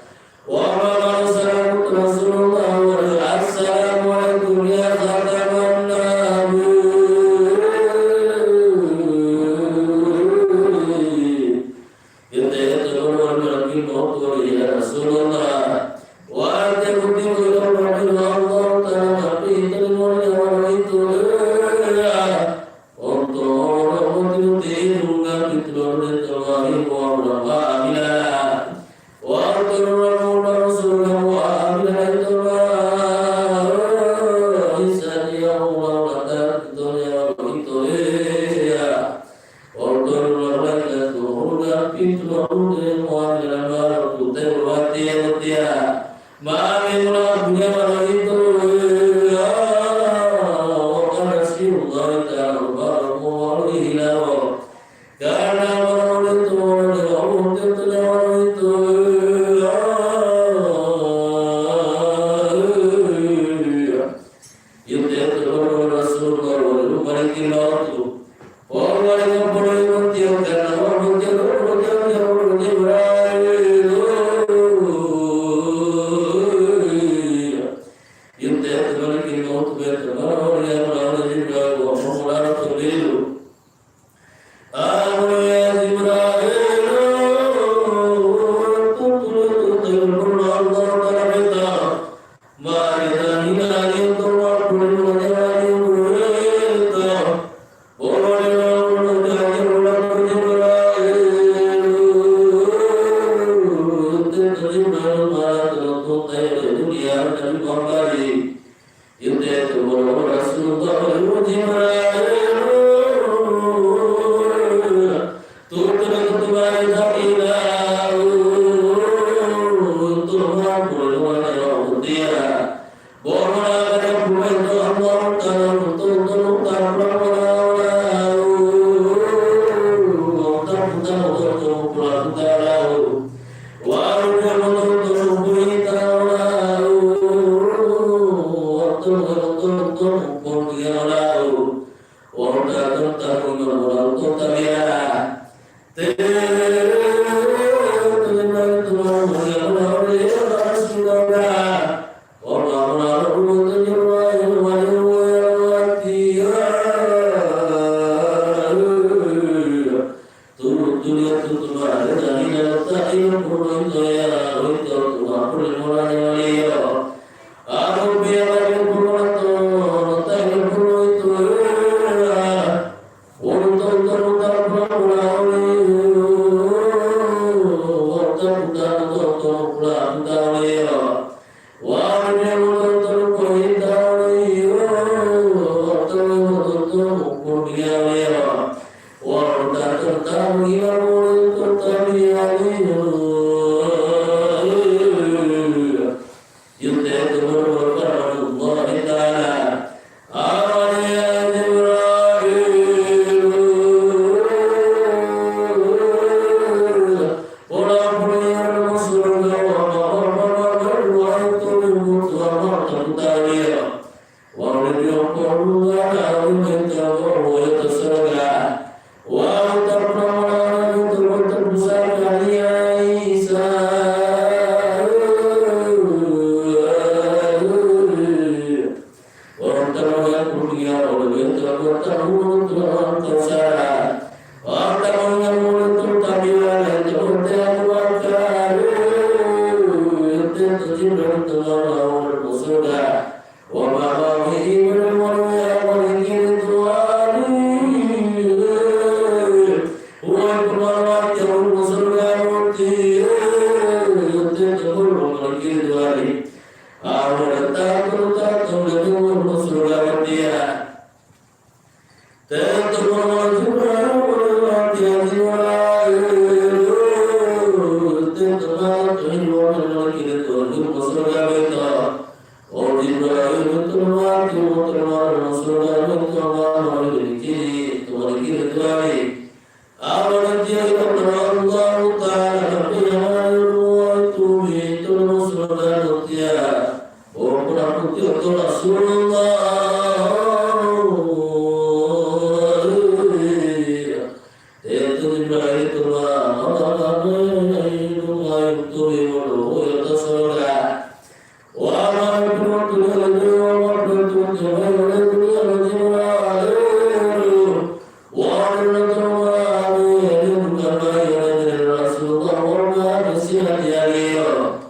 Wa ma qala salamu Rasulullah wa assalamu alaikum ya khataman nabiyyin. Ente ente wolo wolo lagi moto ya Rasulullah. Wa ante butiku ila Allah Ta'ala tapi itu wolo itu. Ontolo'o botiyo tiru nga'amila pitulodu to Allahumma wa amila. Wa aturulahu wa rasulahu wa amila ito ma isani Allahu ta'ala pitulodu wa ito iya. Ontolo'o malaikatu nga'amila pitulodu wa amila ma kutewatiya-tiya. Ma'amila dunya mala itu, ya, wa qala Rasulullah ta'ala, wa qala Allahu ilawa. Karena mala itu, wa qala Allahu ta'ala, mala itu, ya. Yuti'u Rasulullah wa maliki mautu. Wa maliki mautu karena wa maliki mautu Jibril. Yuti'u maliki mautu karena wa maliki mautu Jibril wa maliki mautu. Amul ya Jibril, tutulutu tayyibanullah ta'ala beta. Mari tanina lintu waktu lima jari berita. Boleh lalu jari ulang Jibril. Tutulima malah tutulai dunia dan kembali. Yunte tumoro Rasulullah Jibril. Tuturu tumari tabilau. Tuma puluhan rohutiya. Bohona kada pulai to Allah Ta'ala tuturu tapra pulaulau. Tapra pulaulau. Tulu-tulu tutu ma'o dila ta ilmu purunto ya, uwito tuwakuli mola nyawaliyo. Aku biya lagi purunto, ta ilmu purunto ya. Wonto tonu ta pura-pura oliyo, wonto ta pura-pura oliyo. Wawu debo totonu poyintaliyo, tolimo totonu pongiyaliyo, wawu ta totonu yilamo to tabiyaliyo. Yunte tumuru rahmatullahi ta'ala. Amaniya Jibril. Wala puliyana surga wa ma-, ma-, ma-, ma-, ma-, wa itu limutu wa ma-, tabutaliya. Wa liya puliyana alimenta wa wa yata surga. Wa uta puliyana itu betul pusaka liya Isa. Wonto yang mulia oleh Tuhan, Tuhan Tuhan Tuhan. Wonto yang mulia Tuhan, Tuhan Tuhan. Wonto yang mulia Tuhan, Tuhan Tuhan. Teto mongoli Jibril, watiya Jibril, teto mongoli Jibril, mongoli kiri tuju musuda boyito. O Jibril, betul mati, betul mati, musuda boyito, mongoli kiri, mongoli kiri tuwali. Amanatiya ila Allahu Ta'ala, nabiya wa tubi, tulu musuda botiya. O puraputi oto Rasulullah. Tetu Jibril telah mengatakan, "Ayyuhal mu'minun, ayyuhal mu'minun, ayyuhal mu'minun." Wa ma kuntu lil wa ma kuntu lil dunya wa Jibril. Wa kuntu amin kama yuridu Rasulullah wa ma bi sihhati aliyo.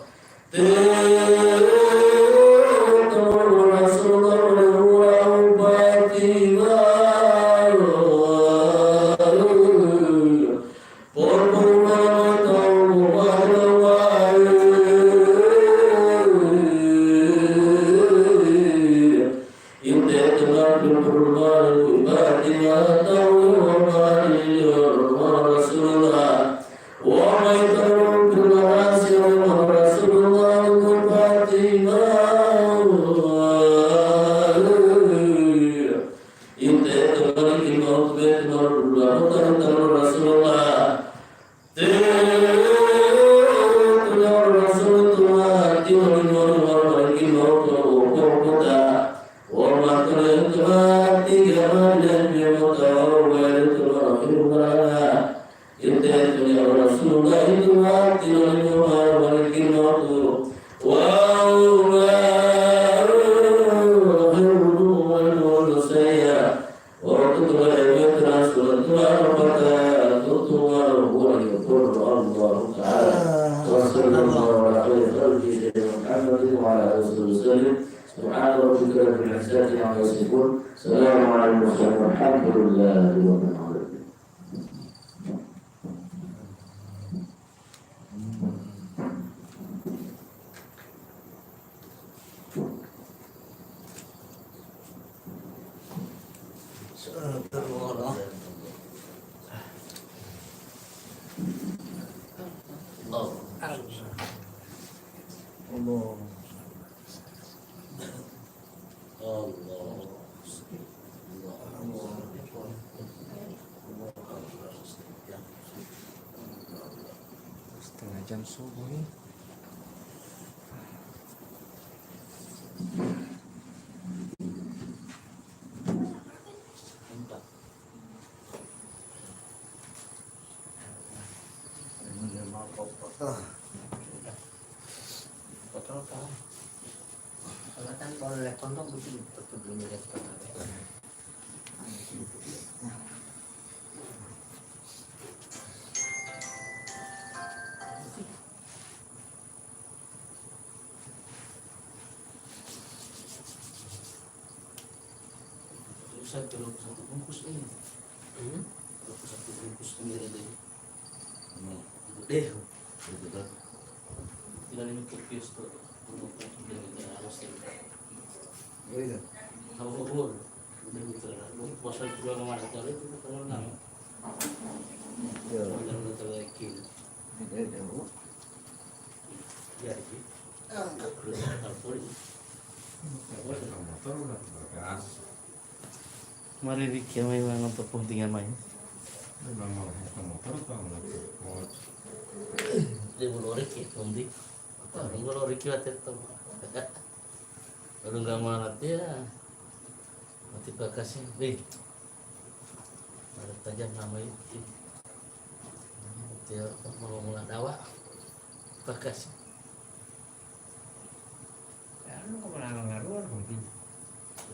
Ente ya Rasulullah, itu mati oleh Muhammad bin Abdul. Wa huwa khairun wa huwa sayya. Wa tutuwa ya Rasulullah, tutuwa Allah Ta'ala. Wa sallallahu ala khairi khalqihi Muhammadin wa ala alihi wa sallam. Subhana rabbika rabbil izzati amma yasifun. Salamun ala al-mursalin walhamdulillahi rabbil alamin. Setengah jam subuh nih. Satu, satu bungkus ini. Hmm? Satu bungkus ini ada. Nah, deh. Gitu kan. Tidak ini kopi itu. Iya. Tahu, tahu. Udah gitu lah. Lu puasa juga sama ada cara itu, kalau nang. Iya. Udah, udah terleki. Iya, iya, Bu. Iya, iya. Angkat. Udah, angkat, Bu. Motor udah bergas. Mari Riki mai mangan tepung tinggal main. Memang mau motor atau mau tepung? Dia belum Riki, Tombi. Apa? Belum Riki lah tetap. Kalau nggak mau nanti ya, nanti bakasnya, deh. Ada tajam nama itu. Dia mau mula dawa, bakasnya. Anu kok malah ngaruh, mungkin.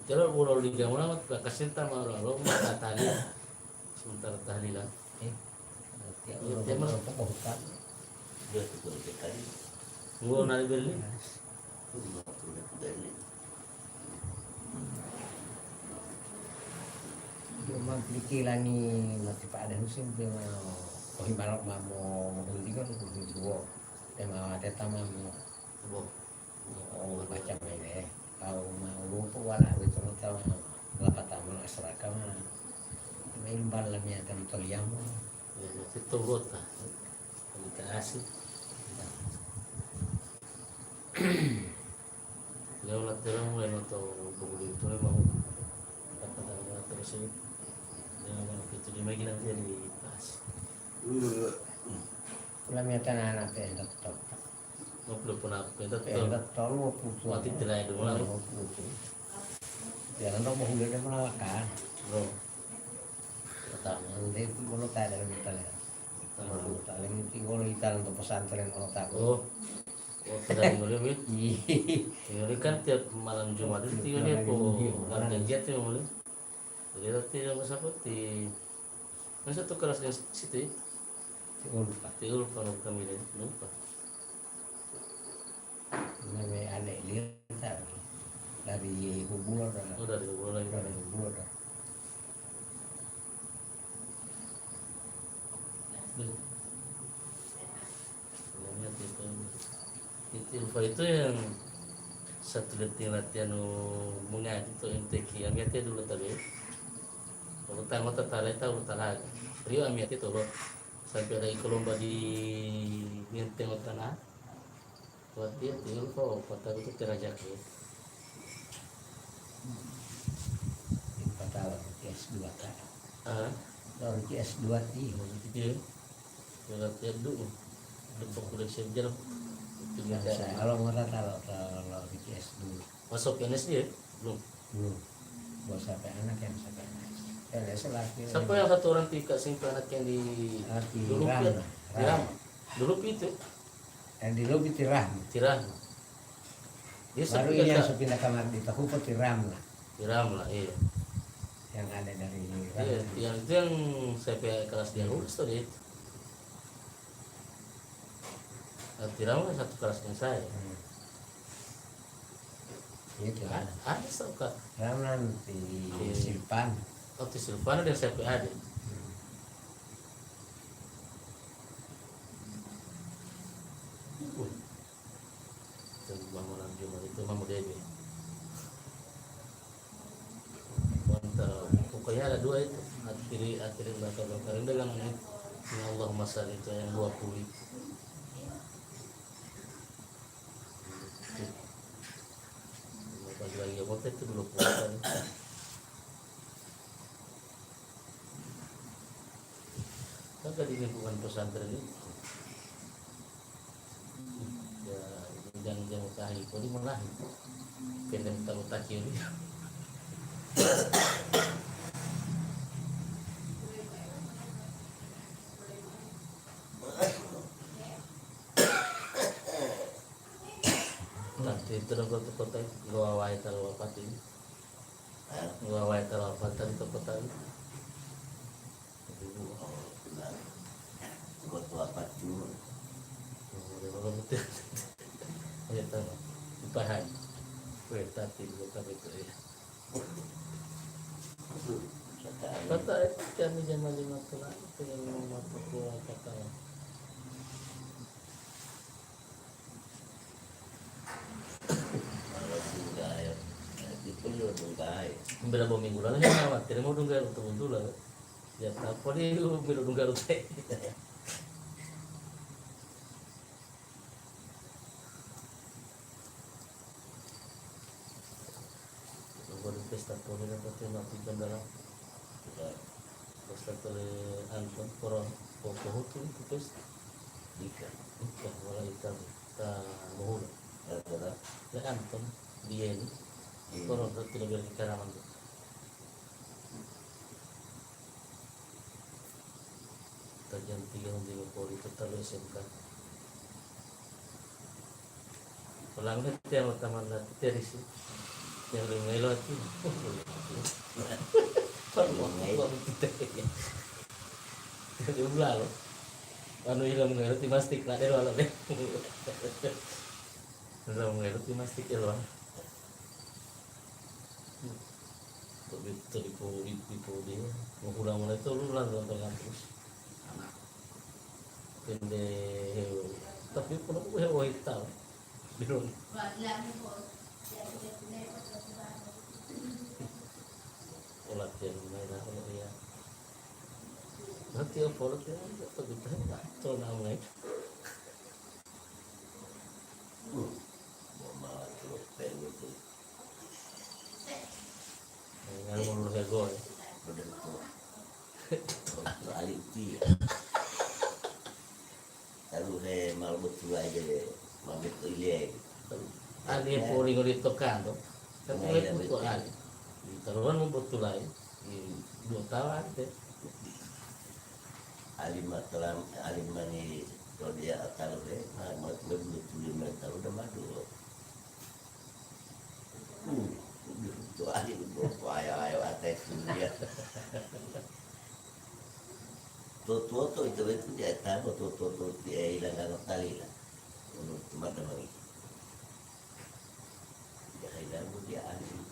Kalau pulau di Jawa, bakasnya tak mau lalu, maka tadi. Sementara tahlilan. Eh, tiap Iya, orang tiap malam. Pokok hutan. Dia tuh kalau dia tadi. Gua nari beli. Memang pikirangi masih Pak Ade Husin, dia mau, oh, ibarat mau, mau berhenti kan, berhenti dua. Dia mau ada taman. Wah. Oh, macam ini. Kau mau lupa wala, itu tahu. Lapatama asraka mah. Balla miyata motoliyango. Ya, itu wota. Kami kasih. Leo latihan mulai nonton buku itu memang kata-kata terus ini. Yang mau kita di Medan dia di pas. Lamiyata anak-anak pe dokter. Ngopi pun apa? Dokter. Dokter mau putus. Mati tirai dulu. Mau putus. Ya, nanti mau udah menalakan. Bro. Pertama. Nanti itu mau tanya dari kita ya. Pertama. Mau tanya, mungkin kalau kita untuk pesantren, kalau tak. Oh. Oh, tidak boleh, Win. Iya. Ini kan tiap malam Jumat itu tinggal dia po. Malam Jumat. Warga giat ya, boleh. Jadi, roti yang siapa? Ti, masa tu kelas yang situ ya? Ti Ulfa. Ti Ulfa, no, kami deh, lupa. Meme ane liyo ta, dari Hubulo ta. Oh, dari Hubulo lagi. Dari Hubulo ta. Duh. Namanya tipe. Itu Ulfa itu yang satu detik latihan, oh, mengaji tu M T Q, amiyate dulu tadi. Kalau tangota tala tahu tala. Rio amiyate tolo. Sampai ada ikolomba di Menteng Utara. Watiya ti Ulfa, Ulfa tahu itu terajak ya. Patala S dua ta. Ah. Lori S dua ti. Maksudnya, ya, latihan dulu. Untuk kuliah sarjana. Itu bisa. Kalau mau tata lo, kalau lori S dua. Masuk P N S dia? Belum. Belum. Buat sampai anak yang sampai P N S. P N S lagi. Siapa yang satu orang tika simpan anak yang di Lati dulu Rama, ya? Rama. Di Rama. Dulu itu. Yang di lobi Tirahma. Tirahma. Dia baru ini yang sepindah kamar di Takupo Tirahma. Tirahma, iya. Yang ada dari Tirahma. Iya, yang itu yang saya P A kelas dia lulus tadi itu. Nah, Tirahma satu kelas dengan saya. Hmm. Iya, Tirahma. Ada, ada satu, Kak. Tirahma nanti. Iya. Silpan. Oh, di Silpan ada yang saya P A deh. Hmm. Wah. Itu bangunan Jumat itu Mamu Debe. Pokoknya ada dua itu. Akhiri, akhiri belakang belakang. Ini dalam ini. Ini Allahumma shalli itu yang dua puluh itu. Bagi-bagi apa itu dua puluh kan. Maka di lingkungan pesantren itu, ya, jangan, jangan tahi, kok di mana? Pendek tahu tak kiri. Tapi itu dong kota-kota itu, gawai kalau apa ini? Gawai kalau apa tadi kota-kota itu? Ibu. Oh, benar. Buat apa tuh? Oh, dia baru betul. Ya, tahu. Ditahan. Weh, tadi buat apa itu, ya? Kata itu kami zaman lima puluh, itu yang mau masuk ke kata. Kalau dungga ya, itu perlu dungga ya. Bila dua minggu lalu, saya khawatir mau dungga untuk dulu lah. Ya, apa dia dulu bila dungga rute? Lobo di pesta poli dapat tema tiga dalam. Ya. Pesta poli Anton, koron, popo hutu itu pesta. Ika. Ika, wala ika, ta mohula. Ya, ya. Le Anton, Dieni, iya. Koron, tidak biar di Karaman tuh. Tajam tiga nanti ngopoli tetap S M K. Pulang ke tiang utama nanti terisi. Yang udah mulai lewat ini. Perlu, perlu kita. Jadi ulah lo. Anu hilang ngerti mastik, nak, dia lo, deh. Hilang ngerti mastik, ya, lo. Kok bisa dipo-, dipo-, di-, mau pulang mulai itu lu lah nonton terus. Anak. Pende hewan. Tapi pun aku hewan hitam. Di rumah. Oh, latihan main apa ya? Nanti apa lo kira apa kita tak tahu namanya. Bo ma tulo pelu tu. Ngan mo lo hego ya. Udah tu. Tu ali uti. Talu he mal betul aja deh. Mabit ile. Ali poli ngoli tokan to. Tapi iya, butuh betul. Ali. Taruhan mo betul aja. Dua tahun te. Alim matalam, alim mani rodia atalu he, ma, ma, ma, dua puluh lima tahun dah madu. Uh, udah tu alim, ayo, ayo, atai kuliah. Tuo-tuo to itu, itu dia tahu, tuo-tuo to dia hilang dalam tali lah. Menurut teman-teman itu. Jahai dalu dia ahli.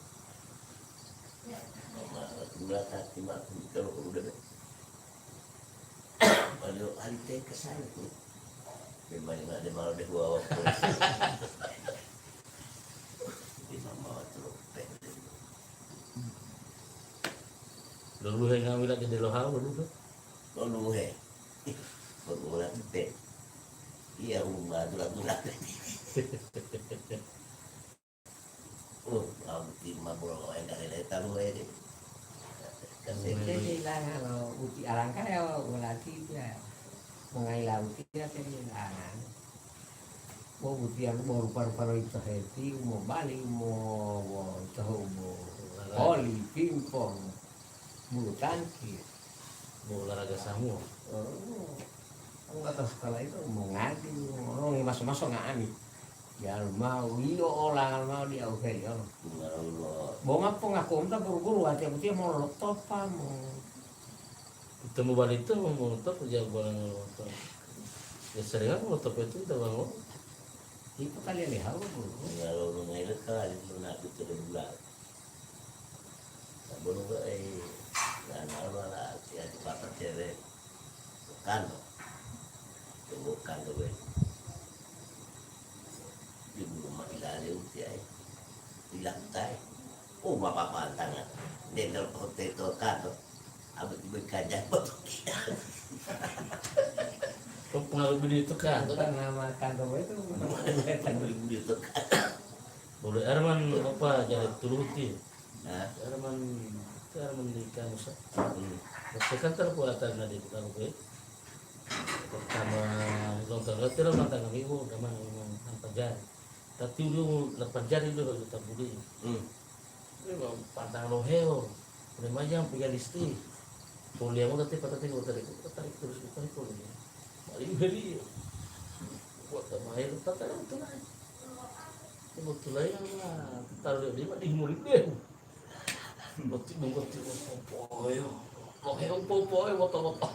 Mama, jumlah tati ma, kalau udah deh. Kalau ahli teh ke sana tuh. Memang ada malu deh, wawa. Di mama trompet. Luluhe ngawila gede lo hau, luluhe. Luluhe. Baru orang teh. Iya, rumah tulang-tulang. Oh, au ti ma bolo enggak ada tahu aja deh. Kasih. Jadi, ilanga lo uti alangkah ya, berarti itu ya. Mengaila uti ya, jadi ilanga. Mo uti yang mo rupa-rupa lo itu heti, mo bali, mo, mo tahu, mo voli, pingpong, bulu tangkis. Mo olahraga semua. Oh. Enggak tahu setelah itu mau ngaji, mau maso-maso nga'ani. Ya mau iyo ola mau dia oke yo. Bo ngapo ngaku umta guru-guru ati aku dia mau lotopa mau. Itu mau balik itu mau lotopa, dia bilang lotopa. Ya sering aku lotopa itu kita bangun. Itu kali yang dihau guru. Kalau lu ngailet kali lu nak itu bulan. Sabun ko, eh, nana wala ati ati papa cewek. Kano. Tunggu kano we. Di rumah ilale uti ai. Ilang tai. Oh, ma papa antanga. Dendel pote to kano. Abet ibu kanja foto. Kok pengaruh bini itu kan? Bukan nama kano itu. Pengaruh bini itu kan. Boleh Arman apa jadi turuti. Nah. Arman, itu Arman di kamu sa. Hmm. Waktu kan terbuatan na di kamu ke. Pertama, lontar roti lo mata kami, oh, damang memang tanpa jari. Tapi dulu lepas jari dulu kita budi. Hmm. Memang pantang lo heo. Memang yang punya listi. Kuliah mau tapi patah tiga tadi, tarik terus bukan kuliah. Paling beli. Buat tamai, patah itu lah. Kebetulan ya, taruh di lima di murid deh. Boti bungkoti popoyo. Lohe popoyo moto-moto.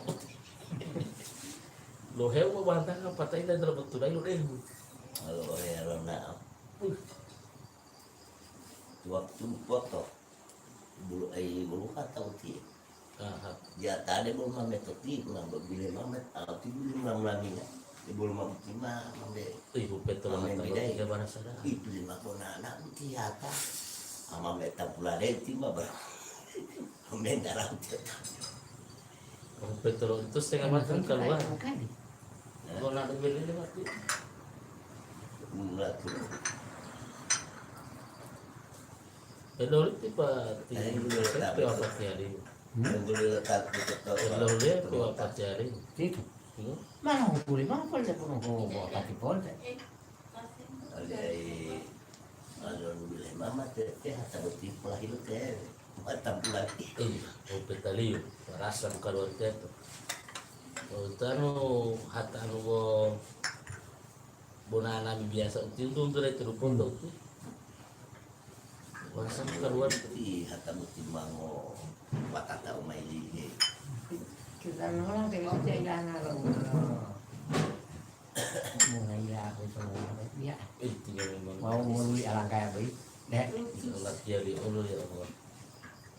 Lohe mo bantang patai dan dalam betul ayo deh. Kalau lohe lo na. Uh. Waktu foto. Bulu ai bulu kata uti. Aha. Ya tade bulu mame toti, ma bile mame, ah, ti bulu mame lamina. Di bulu mame ti ma, mame. Ibu peto mame mata bidai. Tiga barasa dah. Itu lima kona anak uti ata. Ama me tapula de ti ma ber. Mame darah uti ata. Ibu peto itu setengah matang keluar. Bukan. Nah. Kona de beli lima ti. Mula tu. Peduli ti pa ti. Eh, dulu S M P tapi apa ti hari? Hmm? Dulu tak betul. Peduli ti apa ti hari? Itu. Hmm? Mana hukuli mangkol dia pun mau buat pati pol deh. Alai, alhamdulillah, mama teh, teh, hatta boti pola hidup teh, mata bulan. Iya, oh, petaliu, rasa bukan luar biasa. Oh, tanu, hatta anu, bo, bona nami biasa, uti untung tuh dari telupon tuh, uti. Wah, sampai keluar. Ih, hata boti mango patata umai lihe. Kita nolong tengok cek ilana lo. Mulai ya, aku itu ya. Eh, tinggal memang. Mau nguruli alangkah ya, Boy. Dek. Latihan di Allah ya Allah.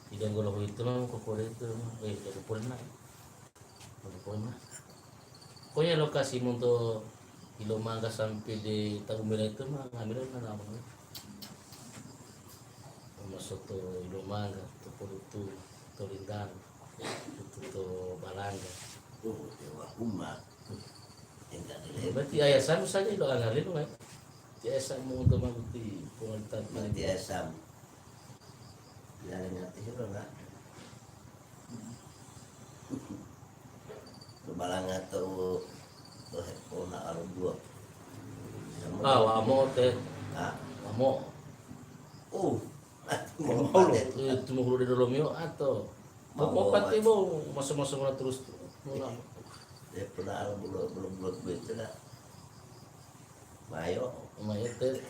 Tidak kalau itu mah kokore itu mah. Eh, tidak boleh nak. Pokoknya, pokoknya lokasi monto Ilomangga sampai di Tabumbela itu mah ngambil mana apa? Masuk to Ilomangga, to Polutu, to Lintang, to, to Balangga. Oh, dewa huma. Enggak dile. Berarti ayah Sam saja lo alalin, kan? Ti ayah Sam untuk mabuti pengalitan. Berarti ayah Sam. Laling ati hilo, nak. Kebalangan tu, tu hepona alu dua. Ah, wamo te. Ah. Wamo. Uh, mau Mau lo, paten. Eh, cuma hulu di dalam yo atau Mau mau pati obat. Mau maso-maso mula terus. Mula. Dia pernah alu bulo, bulo, bulo, bulo, itu dah. Mayo. Mayo te.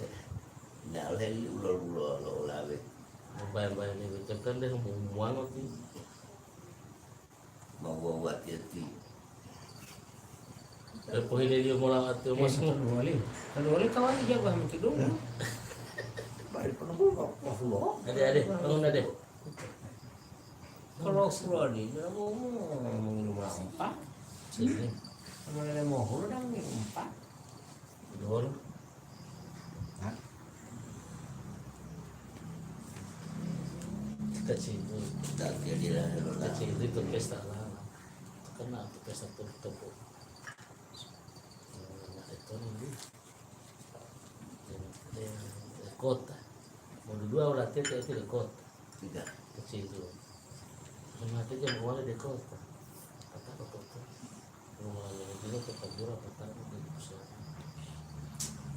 Ndak leli ulo-ulo lo ulawe. Bayang-bayang ni betul kan deh, mau muango ti. Mau buat-buat ya ti. Eh, pohile dia mula ati Eh, mas. Satu wali. Satu wali kawan dia bah mesti dulu. Balik pernah gua, wah, gua. Ade, ade, bangun ade. Kalau Flo di dia mau, mau minum apa? Sini. Sama nenek mohon dong minum apa? Dol. Hah? Kecil itu. Tak dia di dalam. Kecil itu pesta lah. Kena tu pesta tu tepuk. Nah, itu nanti. Eh, eh, kota. Mau dua olah tete itu di kota. Tidak. Kecil itu. Mengatakan uangnya di kota. Kata kota. Rumah yang itu ke Tanjung apa tahu di Indonesia.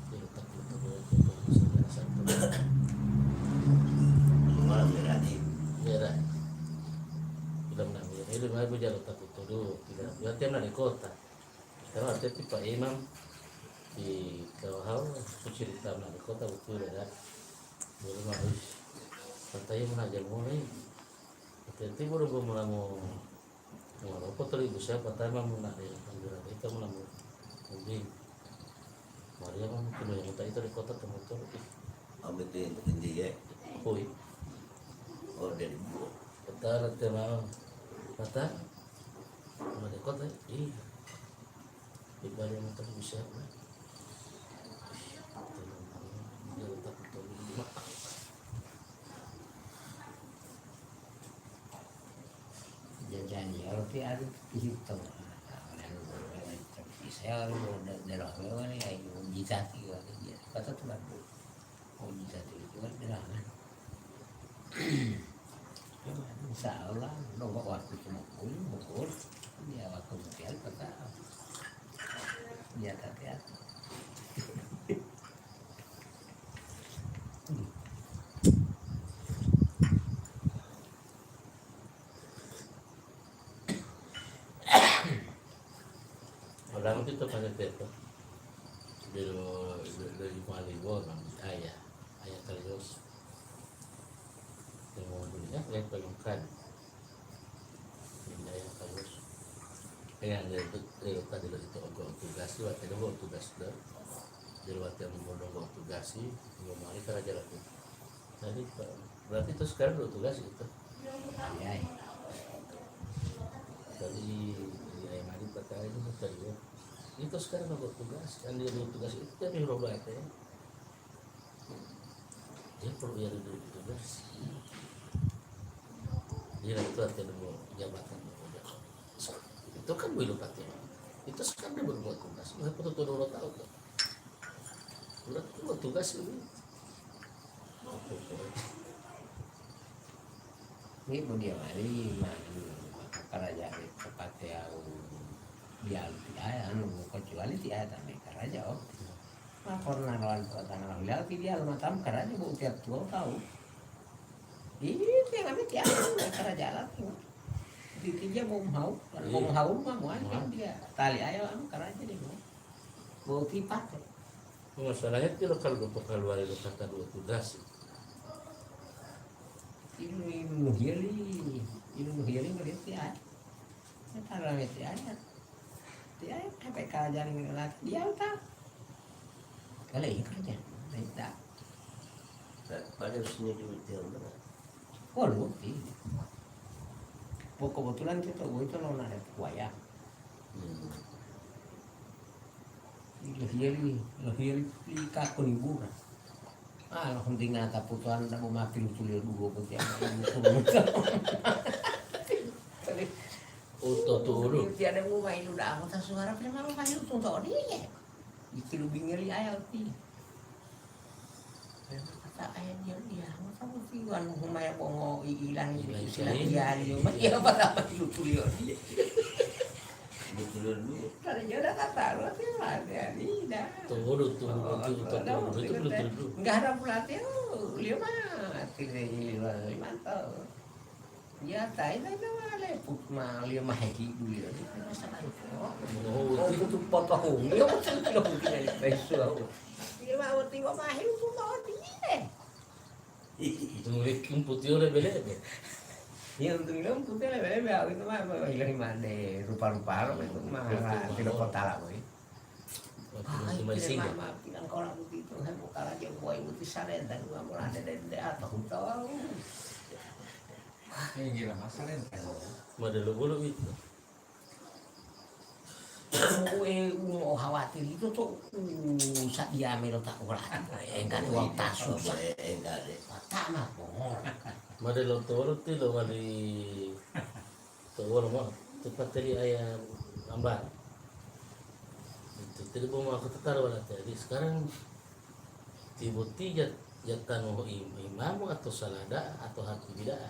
Dia letak di Tanjung itu, misalnya, satu. Rumah merah di. Merah. Bilang nak merah. Ini mah gue jalan takut dulu. Tidak. Berarti mana di kota. Kalau ada tipe imam di kawahau, cerita nak di kota betul ya. Dulu mah, wis. Kata iya mana aja mulai. Kata itu baru gue mulai mau Walaupun tadi ibu saya pertama mau nak dari Tangerang, kita mau namu ubi. Maria mah mungkin yang minta itu di kota temutur. Ih, ambil itu yang penting ya. Hui. Oh, dari ibu. Kota nanti mau. Kota? Mau di kota? Iya. Di Bali yang minta ibu saya. Ih, dia letak betul di rumah. Janjian roti adu pihitongo. Saya anu de-, delo wewe ni ai mujizati wale dia. Kata tulan bu. Mujizati itu kan delo kan. Insya Allah, lo waktu cuma pun, pukul. Dia waktu mutiara kata. Dia kata. Orang itu pada teto. Bilo, bilo, bilo maliwo, ayah, ayah kalios. Yang mau dunia, yang pengen kan. Yang ayah kalios. Yang dari itu, dari tadi lo itu ogo tugas, waktu itu ogo tugas lo. Jadi waktu yang mau ogo tugas sih, mau mari kerja lagi. Jadi, Pak, berarti itu sekarang lo tugas itu? Iya. Tadi di ayam tadi perkara itu tadi ya. Itu sekarang lo tugas, kan dia lo tugas itu dia di Robate. Dia perlu yang dulu tugas. Dia itu artinya mau jabatan. Itu kan belum pakai. Itu sekarang dia berbuat tugas. Nggak perlu tuh dulu tahu tuh. Udah tuh tugas ini. Ini bagi yang hari maju, maka kerajaan itu pakai au dialu ti aya, anu, kecuali ti aya tambe karaja, oh. Ma pernah lawan kota nang hilau ti dialu matamu karaja, bu, tiap tuo tahu. Itu yang kami tiap karaja alat, bu. Titija mau mau, kalau mau mau mau, mau aja dia. Tali aya anu karaja dia, bu. Mau ti pakai. Masalahnya ti lo kalau bapak keluar lo kata dua tugas. Ilmu, ilmu hili, ilmu hili berarti ya. Sekarang itu ya. Dia sampai kerajaan lagi dia tak. Kalau ini kerja, tidak. Pada sini duit dia mana? Waduh, iya. Pokok kebetulan kita itu lo nak kuaya. Hmm. Lohiyali, lohiyali li kako ni bura. Ah, lo huntinga ta putuan da bo mati lutuliyo duwo ko tiya. Tadi, Utotu'udu. Tiada mu mailu da'a mota suwara prema lo mahilu tunto odiye. Itilu bingeli aya uti. Prema kata aya dia dia mota uti wanu humaya bongo iilang itu sila dia liyo. Iya, apa-apa itu tuliyo dia. Betul dulu. Kalau dia udah kata lu, dia mati, ya, tidak. Tunggu dulu, tunggu dulu, tunggu dulu, tunggu dulu, tunggu dulu. Enggak ada pelatih, oh, dia mati, dia mantap. Ya, tai, tai, tai, wale, put-, ma-, liyo mahe hidu, liyo. Masa baru, oh. Oh, oh, itu. Butuh potong. Liyo, betul, liyo, butuh, liyo, betul. Liyo, mau tiwa mahe, itu mau tiye. Itu murid kumputiyo lebe-lebe. Iya, untung liyo kumputiyo lebe-lebe, aku itu mah, mah, hilang mande, rupa-rupa, itu mah, betul, tidak potala, boy. Waktu ah, itu itu masih mama bilang, "Kalau begitu, saya mau kalah dia buai muti saren dan gua mau ada dan dia atau tahu." Ini gila, Mas, saren. Model bulu itu. Uwe, umo khawatir itu tuh, uh, sadia melo tak urat. Enggak ada waktu susah. Enggak ada. Patah mah, bohong. Model lo tolo ti lo wali. To wolo mao, to pateli aya ambar. Itu tadi bo mao kota taru wala tadi. Sekarang ti boti jat-, jatanu ho im-, imamu atau salada atau hati bida'a.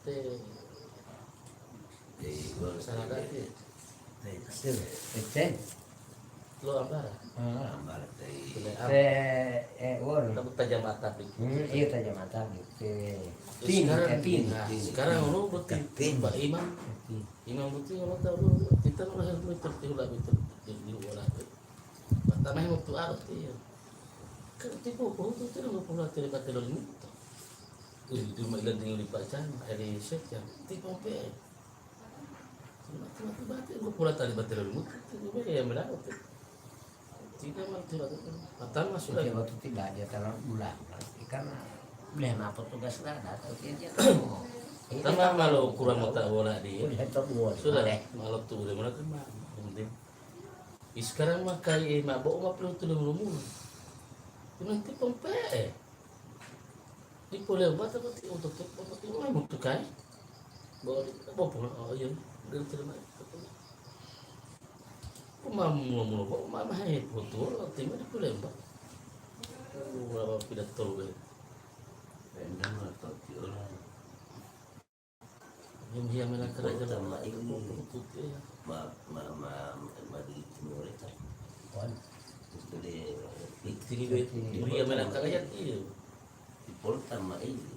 Te, salada te. Te, te, te. Lo ambara? Ah. Ambara tei. Pile am-, te, eh, won. Tabu tajam mata pi. Hmm, iya, tajam mata pi. Te. Terus tin, sekarang, te, tin. Nah, tin, sekarang lo berarti tin. Pak Imam. Tin. Imam berarti kalau tahu lo, kita lo lahir betul, betul lah, betul, betul, di luar lah. Pertama yang waktu arah tuh ya. Kan tipe waktu itu lo pernah terlibat dalam itu. Tuh, itu mah ilan tinggal di Pak Cang, ada yang set kan. Tipe apa? Mati-mati, mati. Engkau pula tali batelo lumutu, itu gue yang mendapat. Tidak, mati-mati. Matan masuk lagi. Oke, waktu tiba dia taruh bulan, ikan boleh apa tugas lah, datang dia, dia tahu. Ini tambah kan malu kurang mau tak bola dia. Boleh tak bola. Sudah, boleh. Malu tuh udah mulai kan mah. Yang penting. Ih, sekarang mah kali, eh, mabok mah perlu tuh lemu-lemu. Nanti pompe, eh. Dipo lewat apa ti oto to, apa ti mai mutu kai? Bawa di, bawa pulang, oh, iya, dia terima. Kok mau mula-mula, kok mau mahe foto, artinya dipo lewat. Berapa pidato lu, eh? Pendam atau tiola? Yang dia mela keraja. Kota ma ini. Putih, ya. Ma, ma, ma, ma di timur itu. Wan. Itu di, di, di, di, dia mela keraja, iya. Di Polta ma ini.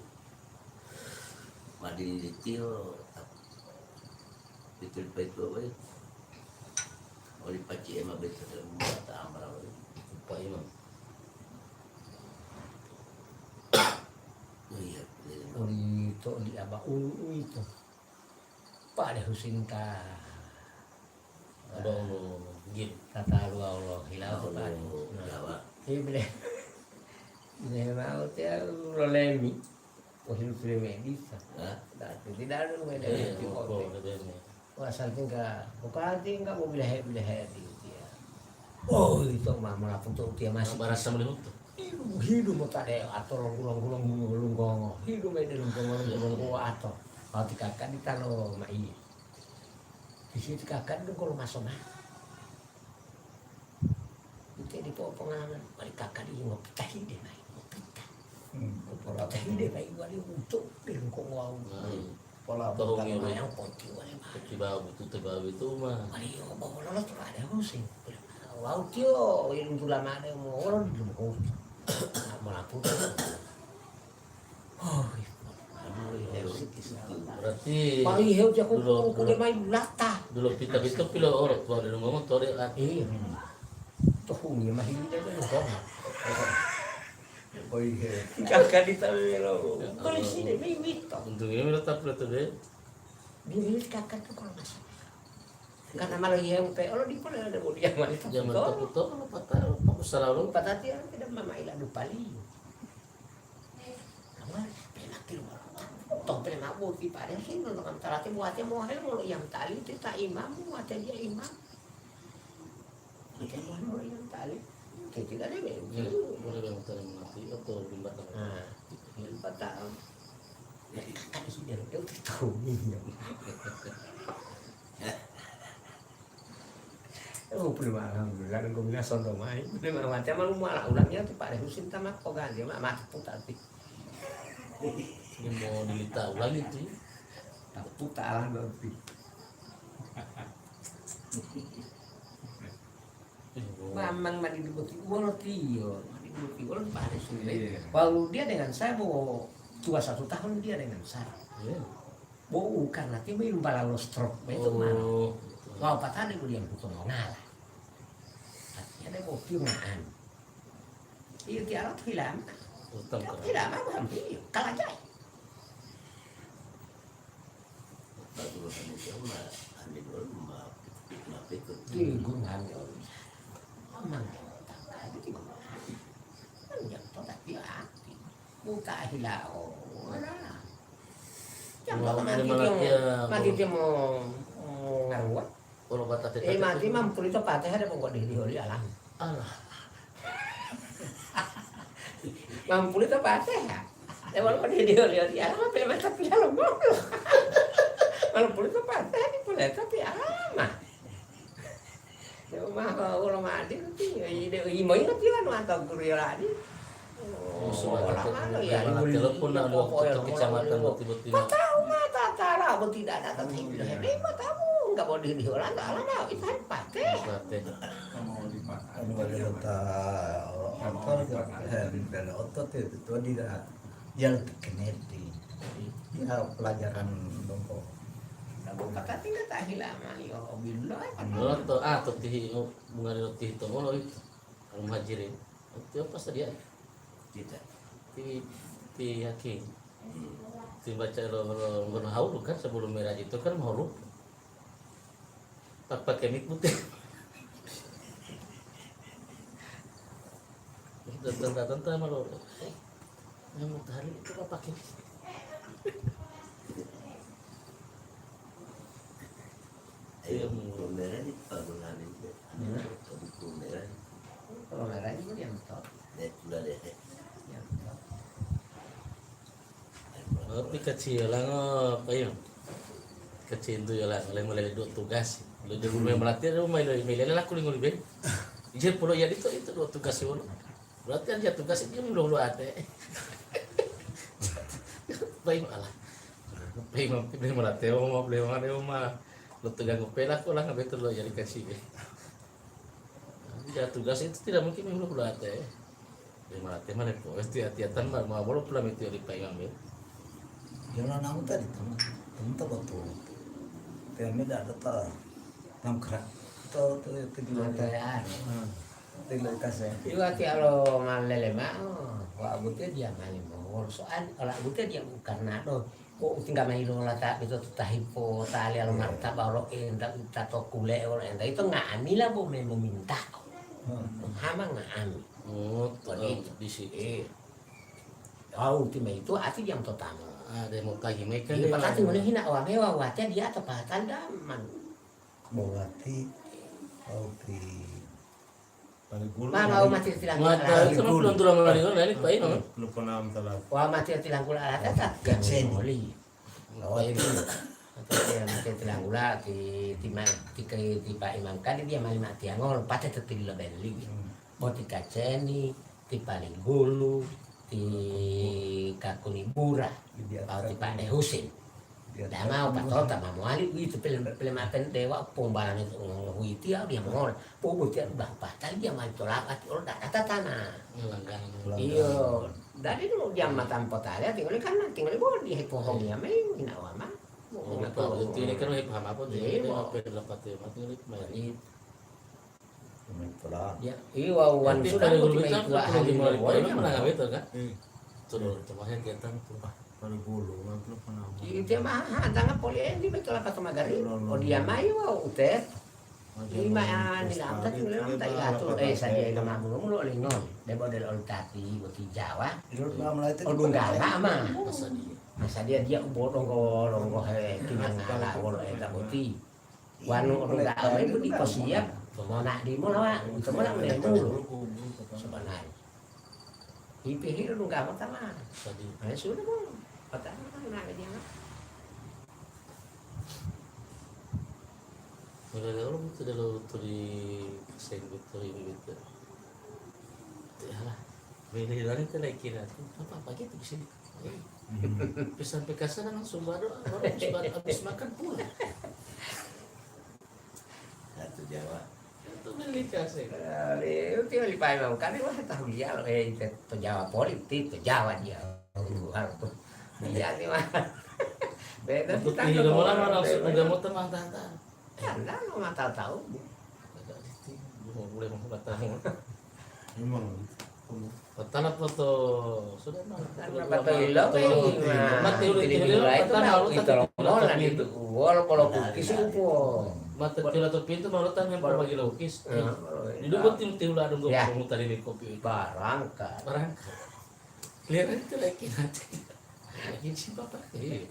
Ma di Litio, itu di Peto, eh. Oli paci ema beto dalam mata amra, eh. Pak Imam. Oh, iya, iya. Oli to, oli aba ulu uito. Pak de Husin ta. Aba ulu gil. Tata lua ulo hilau to, Pak. Ulu Jawa. Iya, bele. Memang utia ulo lemi. Wah, hidup sudah medis. Hah? Nah, itu tidak ada rumah dari. Iya, itu mau kopi. Bawa ke bumi. Wah, santi enggak, bukan santi enggak mau bilahe-bilahe di utia. Oh, itu mah melapu to utia masih. Barasa melihutu. Hidu, hidu mo tade ato longgulong-gulong lunggongo. Hidu me de lunggongo-lunggongo ato. Pati kakak di talo mai. Di situ kakak dungkolo maso mah. Ite dipo pengalaman, wali kakali ngopita hide mai, ngopita. Hmm. Ngopita hide mai, wali untuk bilungkong wau. Hmm. Pola tohungi mayang poti wali mai. Poti babu, tute babu itu mah. Wali yo bolo lo tu ada musim. Wau tio ilung tulamane mo wolo di lumko. Melapu. Oh, iya. Berarti paling hebat aku dulu, kuliah dulu main lata. Dulu pita-pita pilo oro tua di rumah motor ya, kan? Iya. Tohungi mah ini dari rumah. Oh, iya. Kakak di tabe lo. Kalau sini, main mito. Untungnya melo tapi lo tuh deh. Dia ini kakak tuh kalau nggak salah. Karena malah yang pe, oh, di pole ada mau dia mah itu. Dia mah betul. Betul, kalau patah, apa salah lo? Patah dia tidak mama ila dupali. Kamu pena kilo. Toh pena mau di pare sih, nonton kamu talate buatnya mau hel, mau yang tali itu tak imam, buatnya dia imam. Kita mau yang tali. Kita tidak ada, ya. Iya, boleh yang tali mati atau jembatan. Nah, jembatan. Ya, kan sudah, ya, tahu. Oh, pun alhamdulillah, dan gomina sondo mai. Memang mati ama lu muala ulangnya tu Pak Rehusin ta ma poganti, ma mati puta ti. Ini mau dilita ulangi ti. Tak puta lah berarti. Mamang mani dibuti uwolo tiyo, mani dibuti uwolo Pak Rehusin. Iya. Walau dia dengan saya mau tua satu tahun dia dengan saya. Iya. Bo, karena tiyo ma yilumpala lo stroke, ma ito mao. Oh, betul. Wawu patade uliyan huto mongala. Artinya debo piyo nga'anu. Iyo ti Arab hilama. Betul, betul. Hilama bukan piyo, kalajai. Bagus, anu jama, anu dulu ma, ma pikir. Ti gunanya. Amang tangkali ti gunanya. Kan yang to tapi ati. Buka hilao. Wala. Yang Wah, to mati dia, mati dia mau, mau ngaruwa. Kalau kata Eh, mati mampuli to pateha de pokok di holi alam. Alah. Mampuli to pateha. Eh, walaupun di holi alam, apa yang mata pila lo mau? Mampuli to pateha di puleta pi alam. Yo, ma, wolo madi, ide, imo ingat yo, anu, atau guru yo ladi. Oh, surat Oh, itu lama lo, ya, mana libur telepon nak lo pokoknya ke kecamatan lo. Betul-betul. Tak tahu, ma, tak tahu lah, aku tidak datang ke Ibrahim. Eh, ma tahu, enggak mau di, di Holanda, alam, ma, itu hari pakai. Pakai. Anu, wali kota, apa, eh, dari otot itu, itu tidak. Jal tekeneti. Ya, pelajaran dongko. Nah, buka katinga ta hilama, yo, billo, eh, Lo to, ah, to tihi, oh, mungari lo tihi to ngolo itu. Al Muhajirin. Itu apa sadia? Kita. Ti, ti yakin. Hmm. Ti baca lo, lo, lo haulu kan sebelum merah itu kan mau Tak pakai mic putih. Tentang-tentang malu. Eh, yang matahari itu apa pakai? Ayo, kamera ni, Pak Burhanuddin. Hmm. Buku merah ni. Kalau merah ini dia motor. Dia sudah deh. Dia motor. Tapi kaciyo lango, payo. Kacintu yo lango, le mulele duo tugas. Lo jabu me malatiya, lo mai lo, mai lele laku lingo libe. Ije polo iya dito, ito duo tugas wolo. Berarti kan dia tugas itu mulo-mulo ate. Payo ala. Payo, payo malatiya, ma, payo ma, payo ma. Lo tugas ngopela ko lah, ngabe to lo jadi kaciyo. Dia tugas itu tidak mungkin mulo-mulo ate. Lima ratus mane po, ati-atiya tan ma, ma bolo pula metiyo li pa imam ya. Yo na namu tadi, teman, teman ta betul. Kami tidak ada ta, tam kerak. Tahu tu, tu di mana? Ada ya. Hmm. Tidak kasih. Iwati alo malele ma'o, wa abute dia mali mongol. Soal ala abute dia bukan nado. Ko utingga mayi lo lata ito tahipo tali alo Iya. martaba lo enta, enta to kule lo enta ito nga'amila bo me mominta'o. Hmm. Hama nga'ami. Oh, Begitu. Di situ. Iya. Au ti mayi itu ati jam to tamo. Ada mau kaji mai kan Iya, dia pakati lain. Ngone hina awamewa wate dia to patal daman. Berarti, oke. Paling gulu Mama, dari au mati tilang Mata, ala. Itu mah belum tulang lagi, kan? Ini Pak Imam. Lupa nama salah. Wa mati tilang kula ala tata. Gak seni. Oli. Oh, Pak Imam. Atau dia mati tilang kula ti, ti ma-, ti ke, ti Pak Imam kan dia mali mati angol, pate tetili lo beli. Hmm. Boti kaceni, ti Palinggulu, ti Kakunibura, Iya. Atau ti Pak De Husin. Iya. Dama o patota ma mowali uwito pele, pele mapen dewa pombalane huiti au dia mongol. Pobo tia udah patai dia mali tolak ati olo data tana. Langgang. Iyo, dari dulu dia matan potale ati oleh karena tinggal di bodi hai pohong ya mai ina wama. Oh, Pak, itu ini kan paham apa dia? Iya, Ini Pak. Apa yang dapat ya, Pak? Ini kembali. Pemikiran. Ya, iya, wan Tapi sudah pada mau guru tiba kita itu perlu ahli dimulai luar poin kan? Mana itu kan? Hmm. Sudah cuma yang kita tuh. Pada gulu, nggak perlu pernah. Iya, dia mah, ah, tangga poli endi betul apa sama gari? Lo, lo, Oh, dia lo. Mai, wah, utet. Macam Lima lo, ya, Ustaz, nila utet, itu nila dia utet, malah apa eh, saya pakai? Dia mah belum lo lingon. Dia model old tapi, boti Jawa. Itu nama itu Oh, kita dunggala, pakai. Mah. Masa dia? Masa dia, dia ubo donggo, donggo, he, kinangala, wolo, eta, boti. Wanu oduda amai budi kosiya, mona dimo lawa, ito mona mule mulu. Sebenarnya. Ipi hiru nungga mata ma. Tadi. Nah, sudah, Bu. Kata mana dia? Lele olo mutu delo to di seng beto ini beto. Yalah, beli lari te lagi kira. Apa pagi tu sini? Sampai kasar langsung baru, baru habis, baru habis makan pulang. Satu Jawa. Itu beli kasih. Itu tiba lipai mau kan wah tahu dia loh, eh, itu to Jawa poli, itu to Jawa dia. Luar tuh. Iya nih, Mas. Beda. Untuk kita di Lomola mah langsung udah mau teman tata. Ya, enggak, lu nggak tahu-tahu. Agak diti, gua mau mulai mau nggak tahu. Memang. Petala foto, sudah mah. Karena foto ilo, mati udah itu, itu, itu, itu, itu, itu, itu, itu, wala kalau kukis upo. Mata tila to pintu malu tanya apa bagi lukis. Nah, kalau itu. Dulu buat tim-tim lah dong gua mau tadi di kopi. Barangka. Barangka. Lihat itu lagi nanti. Lagi si bapak. Iya.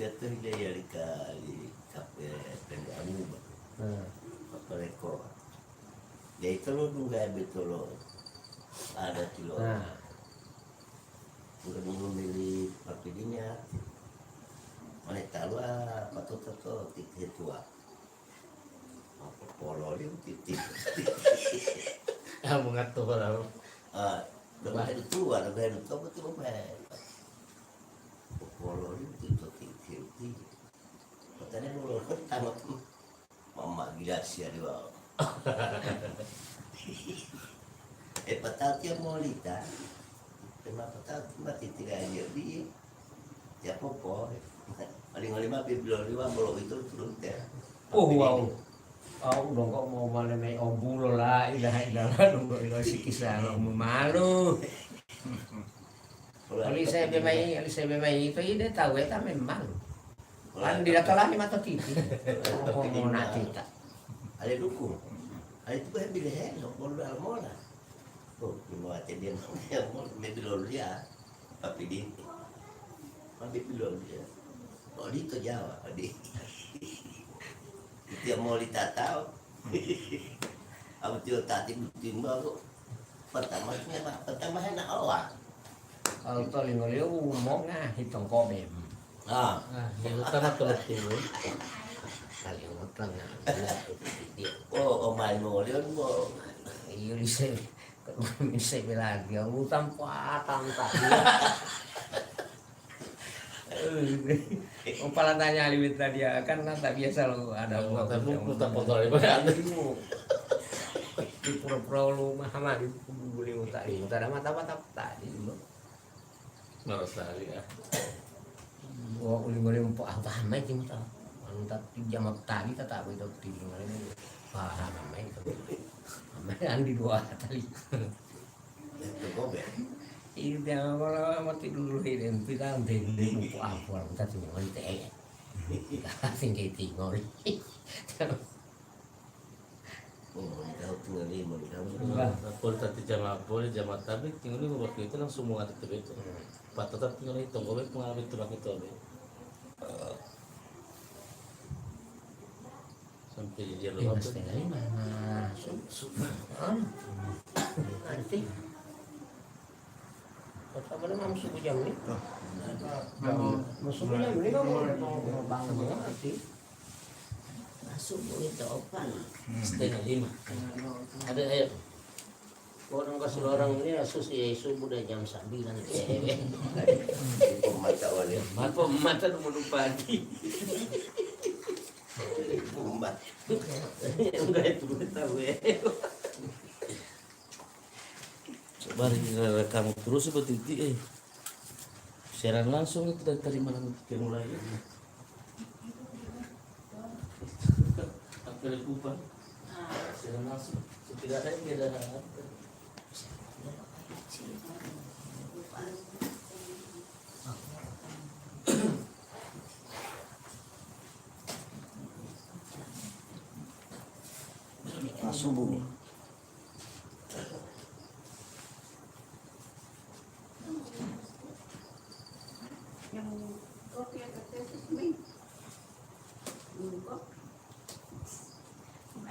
Jatuh dia ya di kali kape tenda amuba. Hmm. Apa leko? Ya itu lo dungga betolo ada tilo. Nah. Udah mau memilih papidinya. Mana tahu apa tuh tuh titik tua. Apa pololi titik. Ah, mengatur apa? Ah, udah mau tua, udah mau tua betul apa? Apa pololi titik titik. Katanya mau tamat. Mama gila sia di bawah. Eh, patau tiap molita. Tema patau mati tiga aja bi. Tiap popo. Paling lima biblo lima bolo itu turun teh. Oh, wow. Au dongko mau mane mai ombulo la ilaha illallah dongko ilo sikisa lo malu. Oli sebe mai, oli sebe mai itu ide tahu eta memang. Kan dila tolani mata titi. Oh, mona tita. Ale dukung. Ale itu kan bilehelo, bolu dala mola. Oh, lima wate dia mau, dia mau, maybe lolu dia. Tapi di, tapi lolu dia. Oh, di to Jawa, di. Dia mau ditatau. Aku tio tati timba kok. Pertama, pertama enak awak. Kalau to lingoliyo monga hitong kobe. Ah. Nah, yang utama kalau timun. Kali utang. Oh, omai moliyo bo. Iyo, lise, lise belagi, utang kuatan tadi. Umpala tanya liwit tadi ya, kan nanta biasa lo ada. Iya, uang tapi yang utang potong dari mana? Iya. Di pura-pura lo mah mah di beli utang, utang ada mata-mata tadi lo. Marasali, ah. Wah, uli-uli mpo apa mai ti mata. Anu tapi jama tadi tata itu ti ngene. Wah, mai itu. Mai andi dua tadi. Itu kok be. Iya, dia malah mati dulu ini. Kita ambil mpo apa, kita tinggal teh. Tinggi tinggi. Oh, moni tahu tinggal lima, moni tahu. Wah, poli tati jama, poli jama tabi, tinggal lima waktu itu langsung mau ngatur tabi itu. Hmm. Patata tinggal itu, gue pengaruh itu waktu itu, Abi. Sampai dia lima setengah lima. Nah, su-, su-, anu. Nanti. Apa namanya, subuh jam ini? Mau subuh jam ini, kamu mau bangun nanti? Subuh itu opan. Setengah lima. Ada air. Orang kasih orang ini asus ya subuh dari jam sembilan cewek. Pemata wali. Apa mata nomor pagi? Pemata. Enggak itu tahu ya. Coba rekam terus seperti itu, eh. Siaran langsung itu dari tadi malam itu mulai. Sampai lupa. Siaran langsung. Setidaknya dia ada. Subuh. Yang kopi atau teh, Sus, Mi? Minum kopi.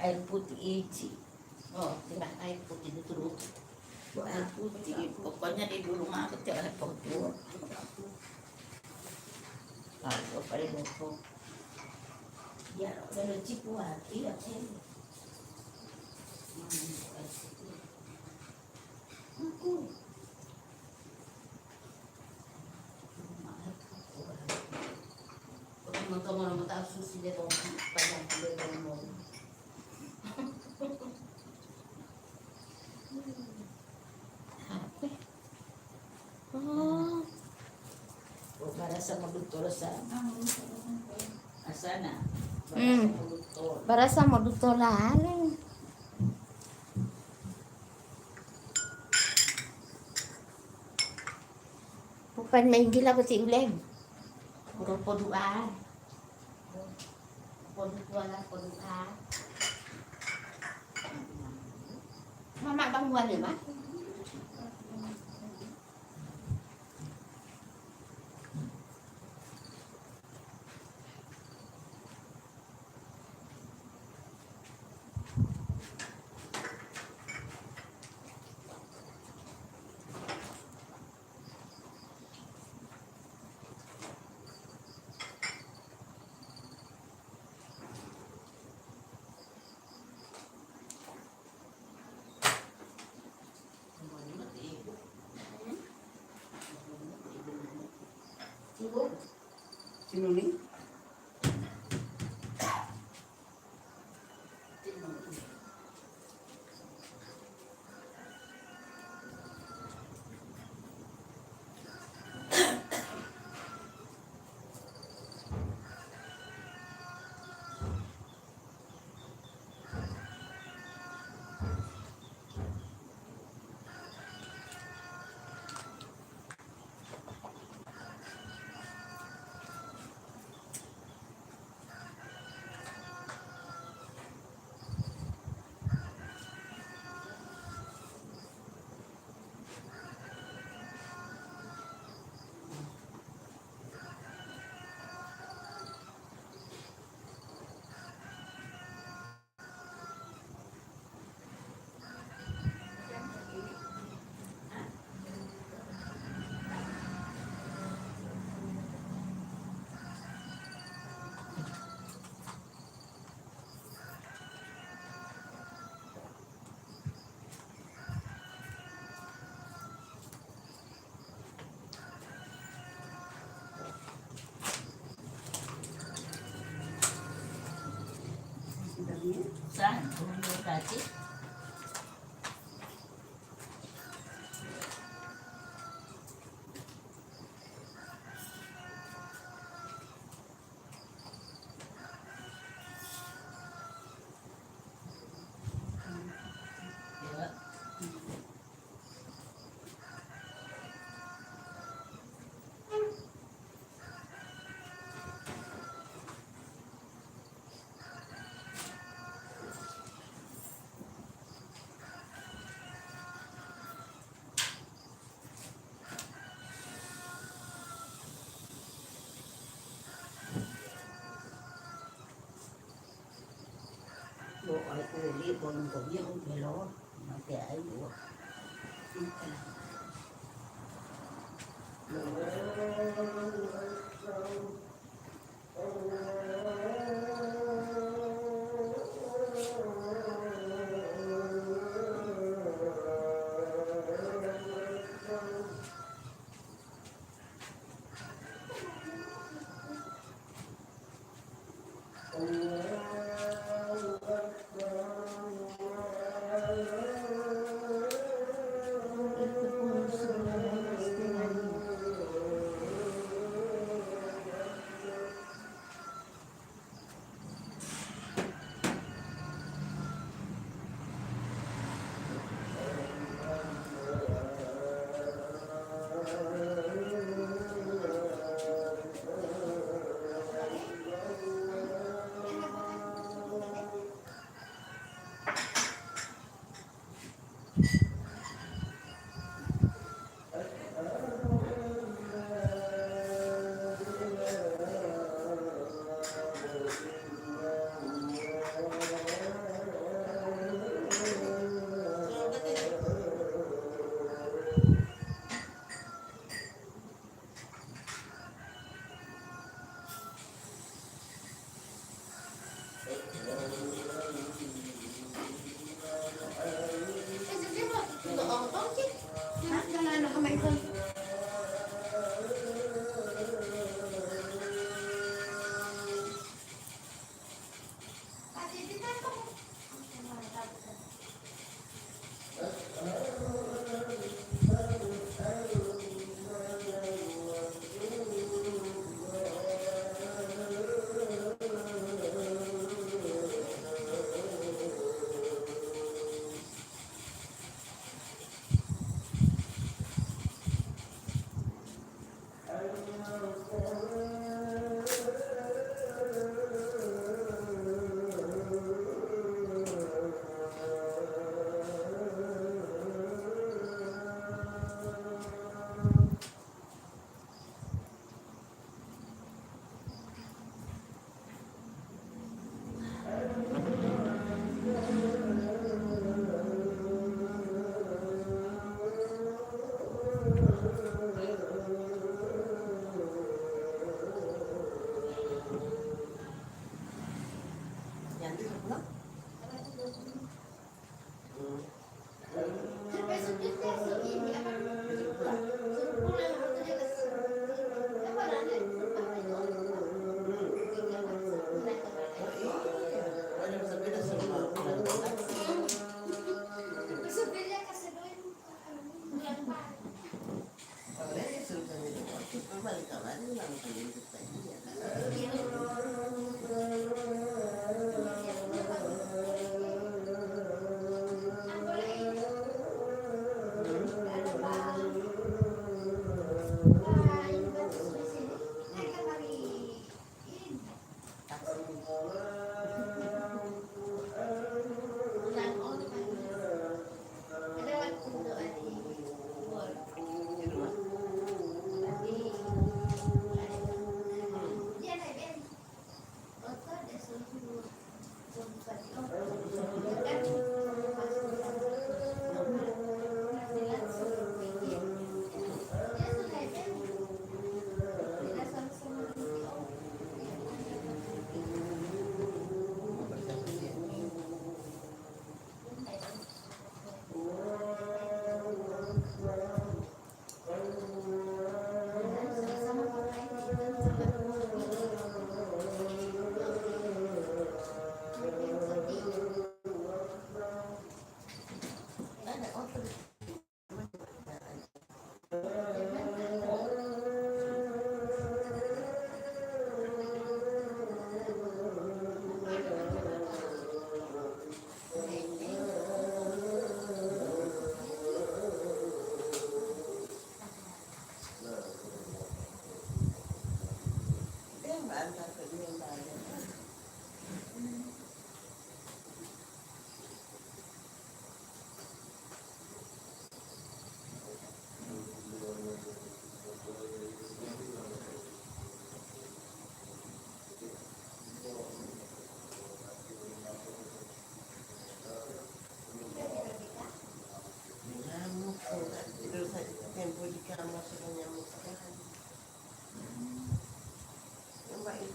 Air putih iji. Oh, tinggal air putih dulu. Air putih. Pokoknya di dulu mah aku tiap hari putih. Ayo, pada boko. Ya, udah lo cipu hati, ya, eh. Aku. Mama, aku. Aku mau tahu, mau tahu susi dia, mau panjang dia, mau. Apa? Oh. Oh, barasa modutola sa. Asana. Hmm. Barasa modutola. Barasa modutolalo. Bukan main gila boti ulem. Udah poduan. Poduan, poduan. Mama bangunan ya, Ma? Sinuni? Sah, belum kasih. Bo ai uli bolong komiyo u belo, mate ai bo.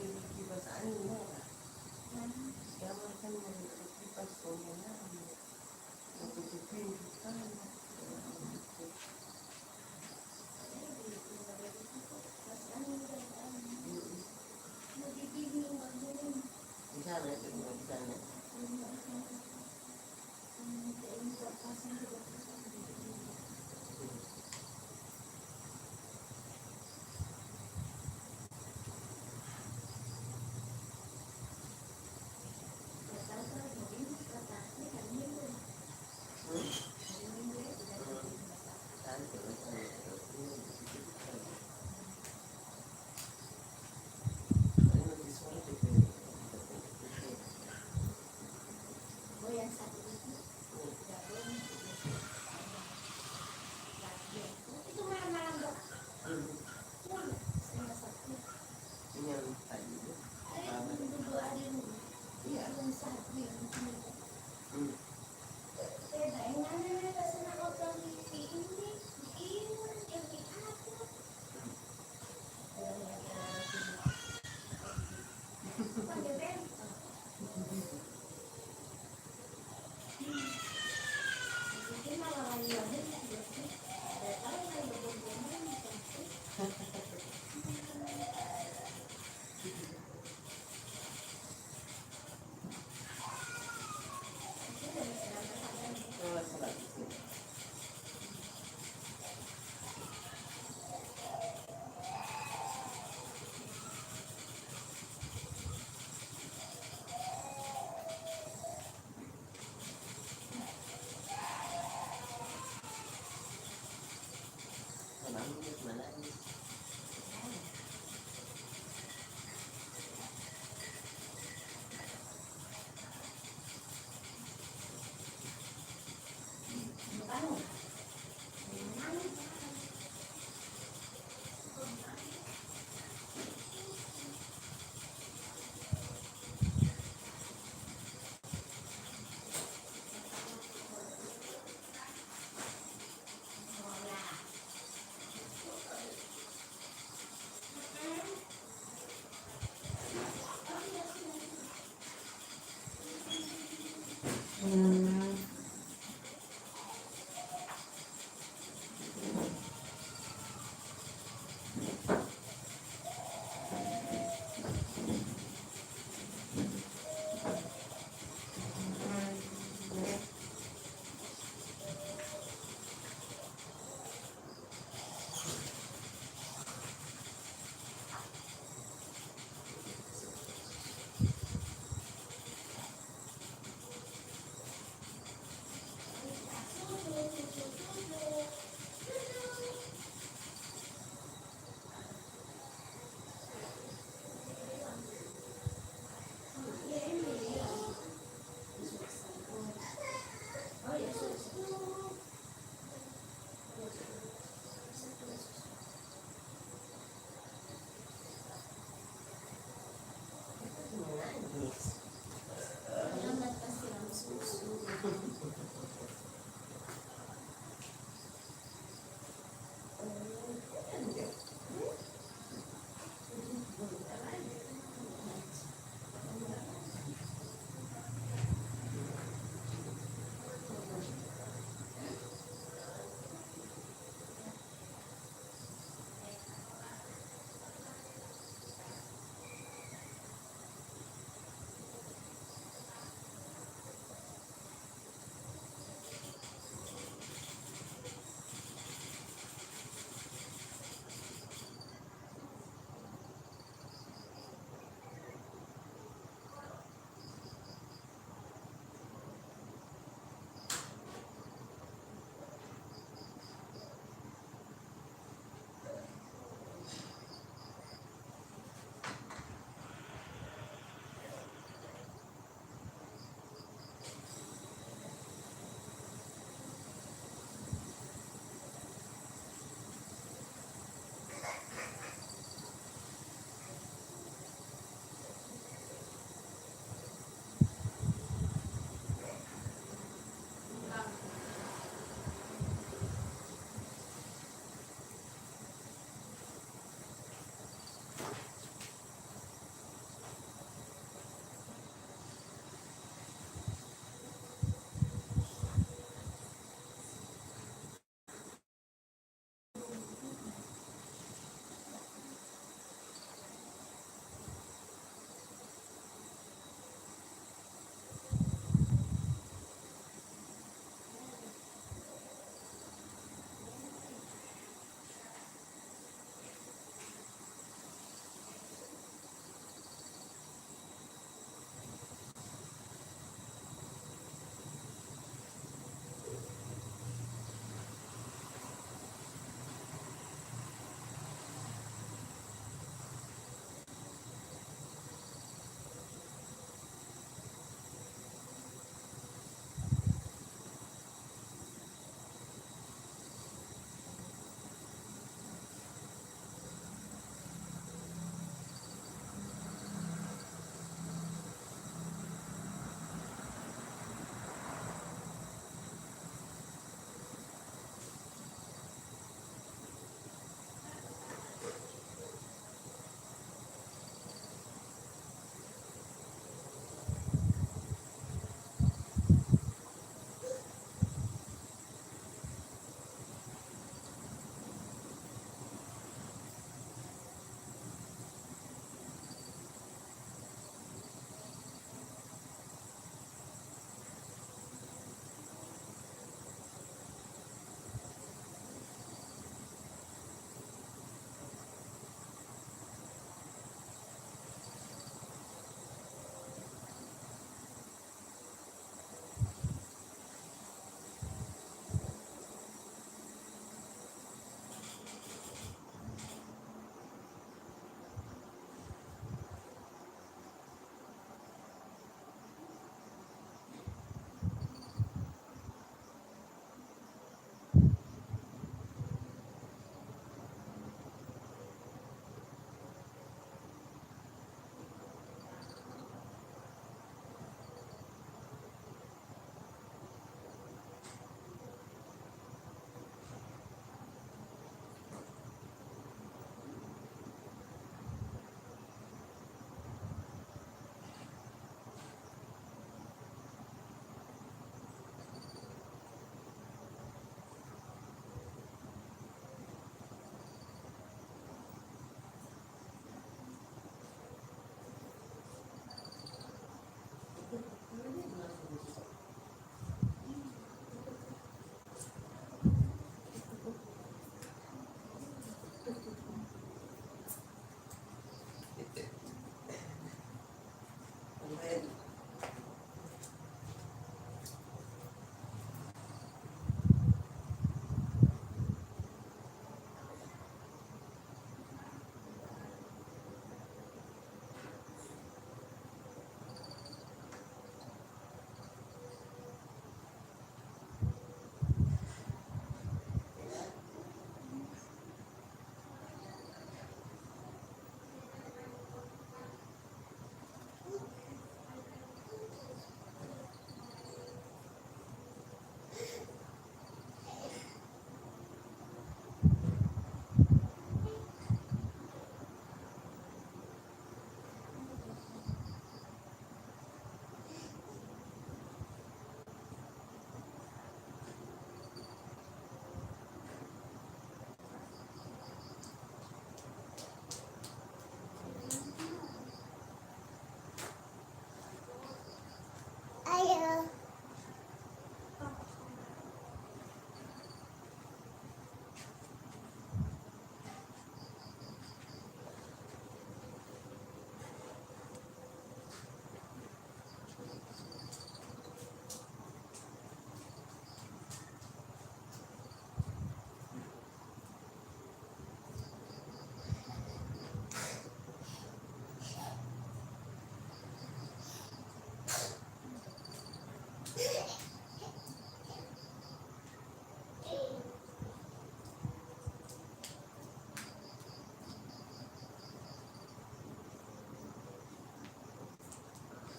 Kipas angin murah. Zaman kan mau kipas angin lama. Mau tutup pintu kan. Di sana itu, di sana.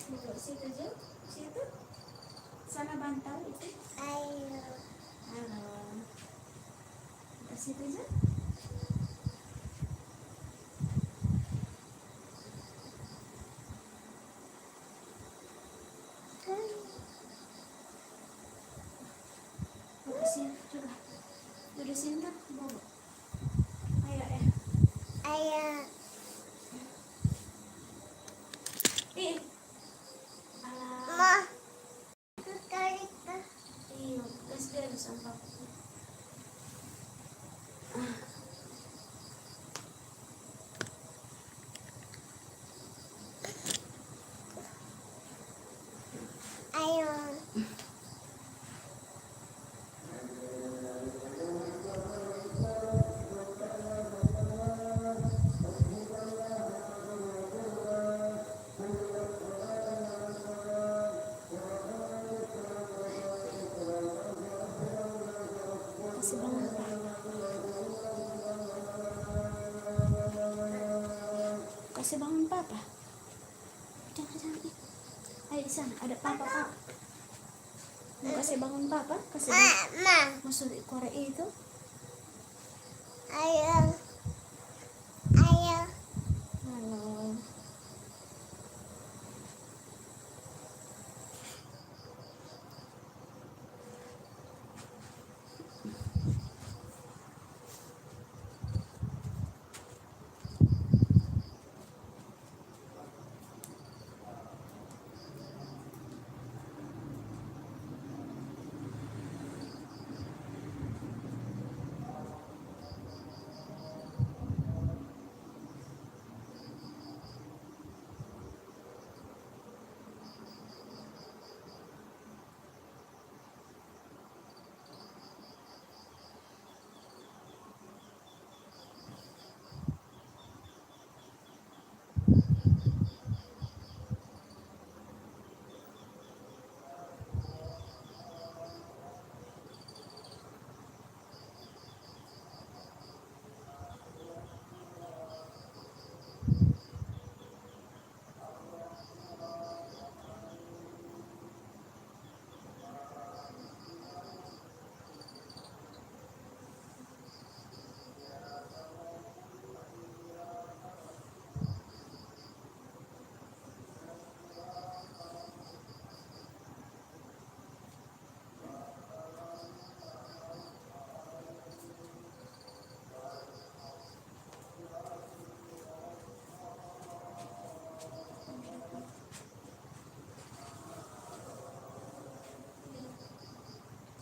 Situ, situ, Jo. Situ. Sana bantal itu. Ayo. Halo. Kita situ, Jo. Duduk sini, coba. Duduk sini, Kak. Bobo. Ayo, eh. Ayo. Ih. Alah. Ma. Iya, gas deh, sampah. Ayo. Kasi bangun, Pak. Kasi bangun, Papa. Jangan, jangan. Ayo, di sana ada Papa, Pak. Mau kasi bangun Papa? Kasi bangun. Ma, ma. Mau suruh keluar itu? Ayo. Ayo. Halo.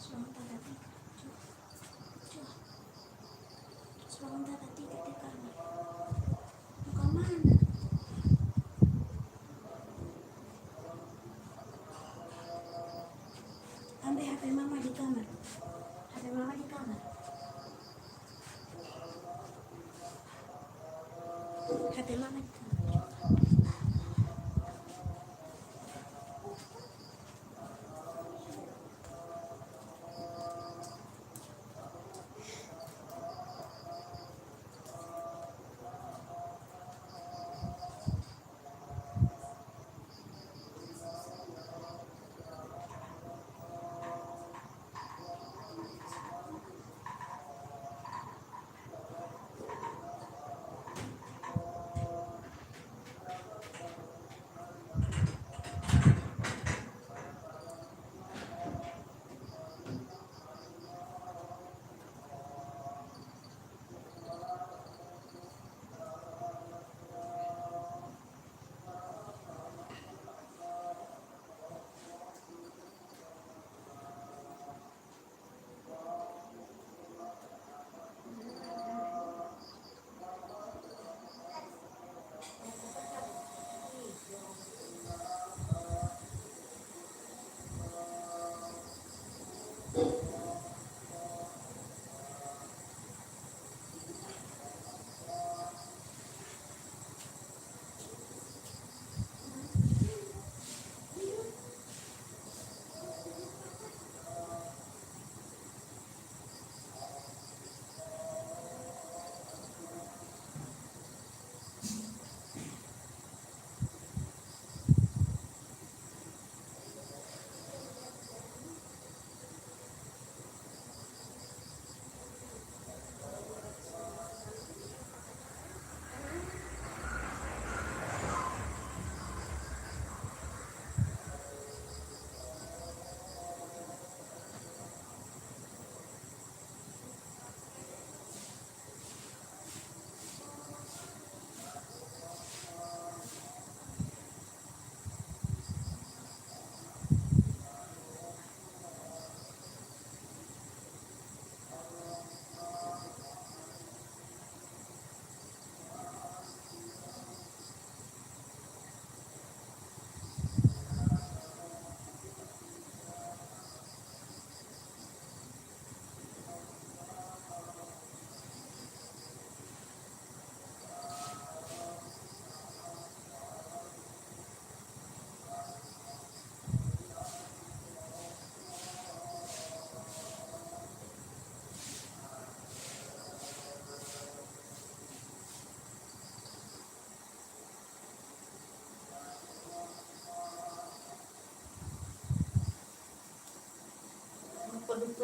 Sebentar, Tati. Cuk. Cuk. Sebentar, Tati, Tati, kamar. Mau ke mana? Ambil H P Mama di kamar. H P Mama di kamar. H P Mama di kamar.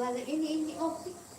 Wale ini, ini opi.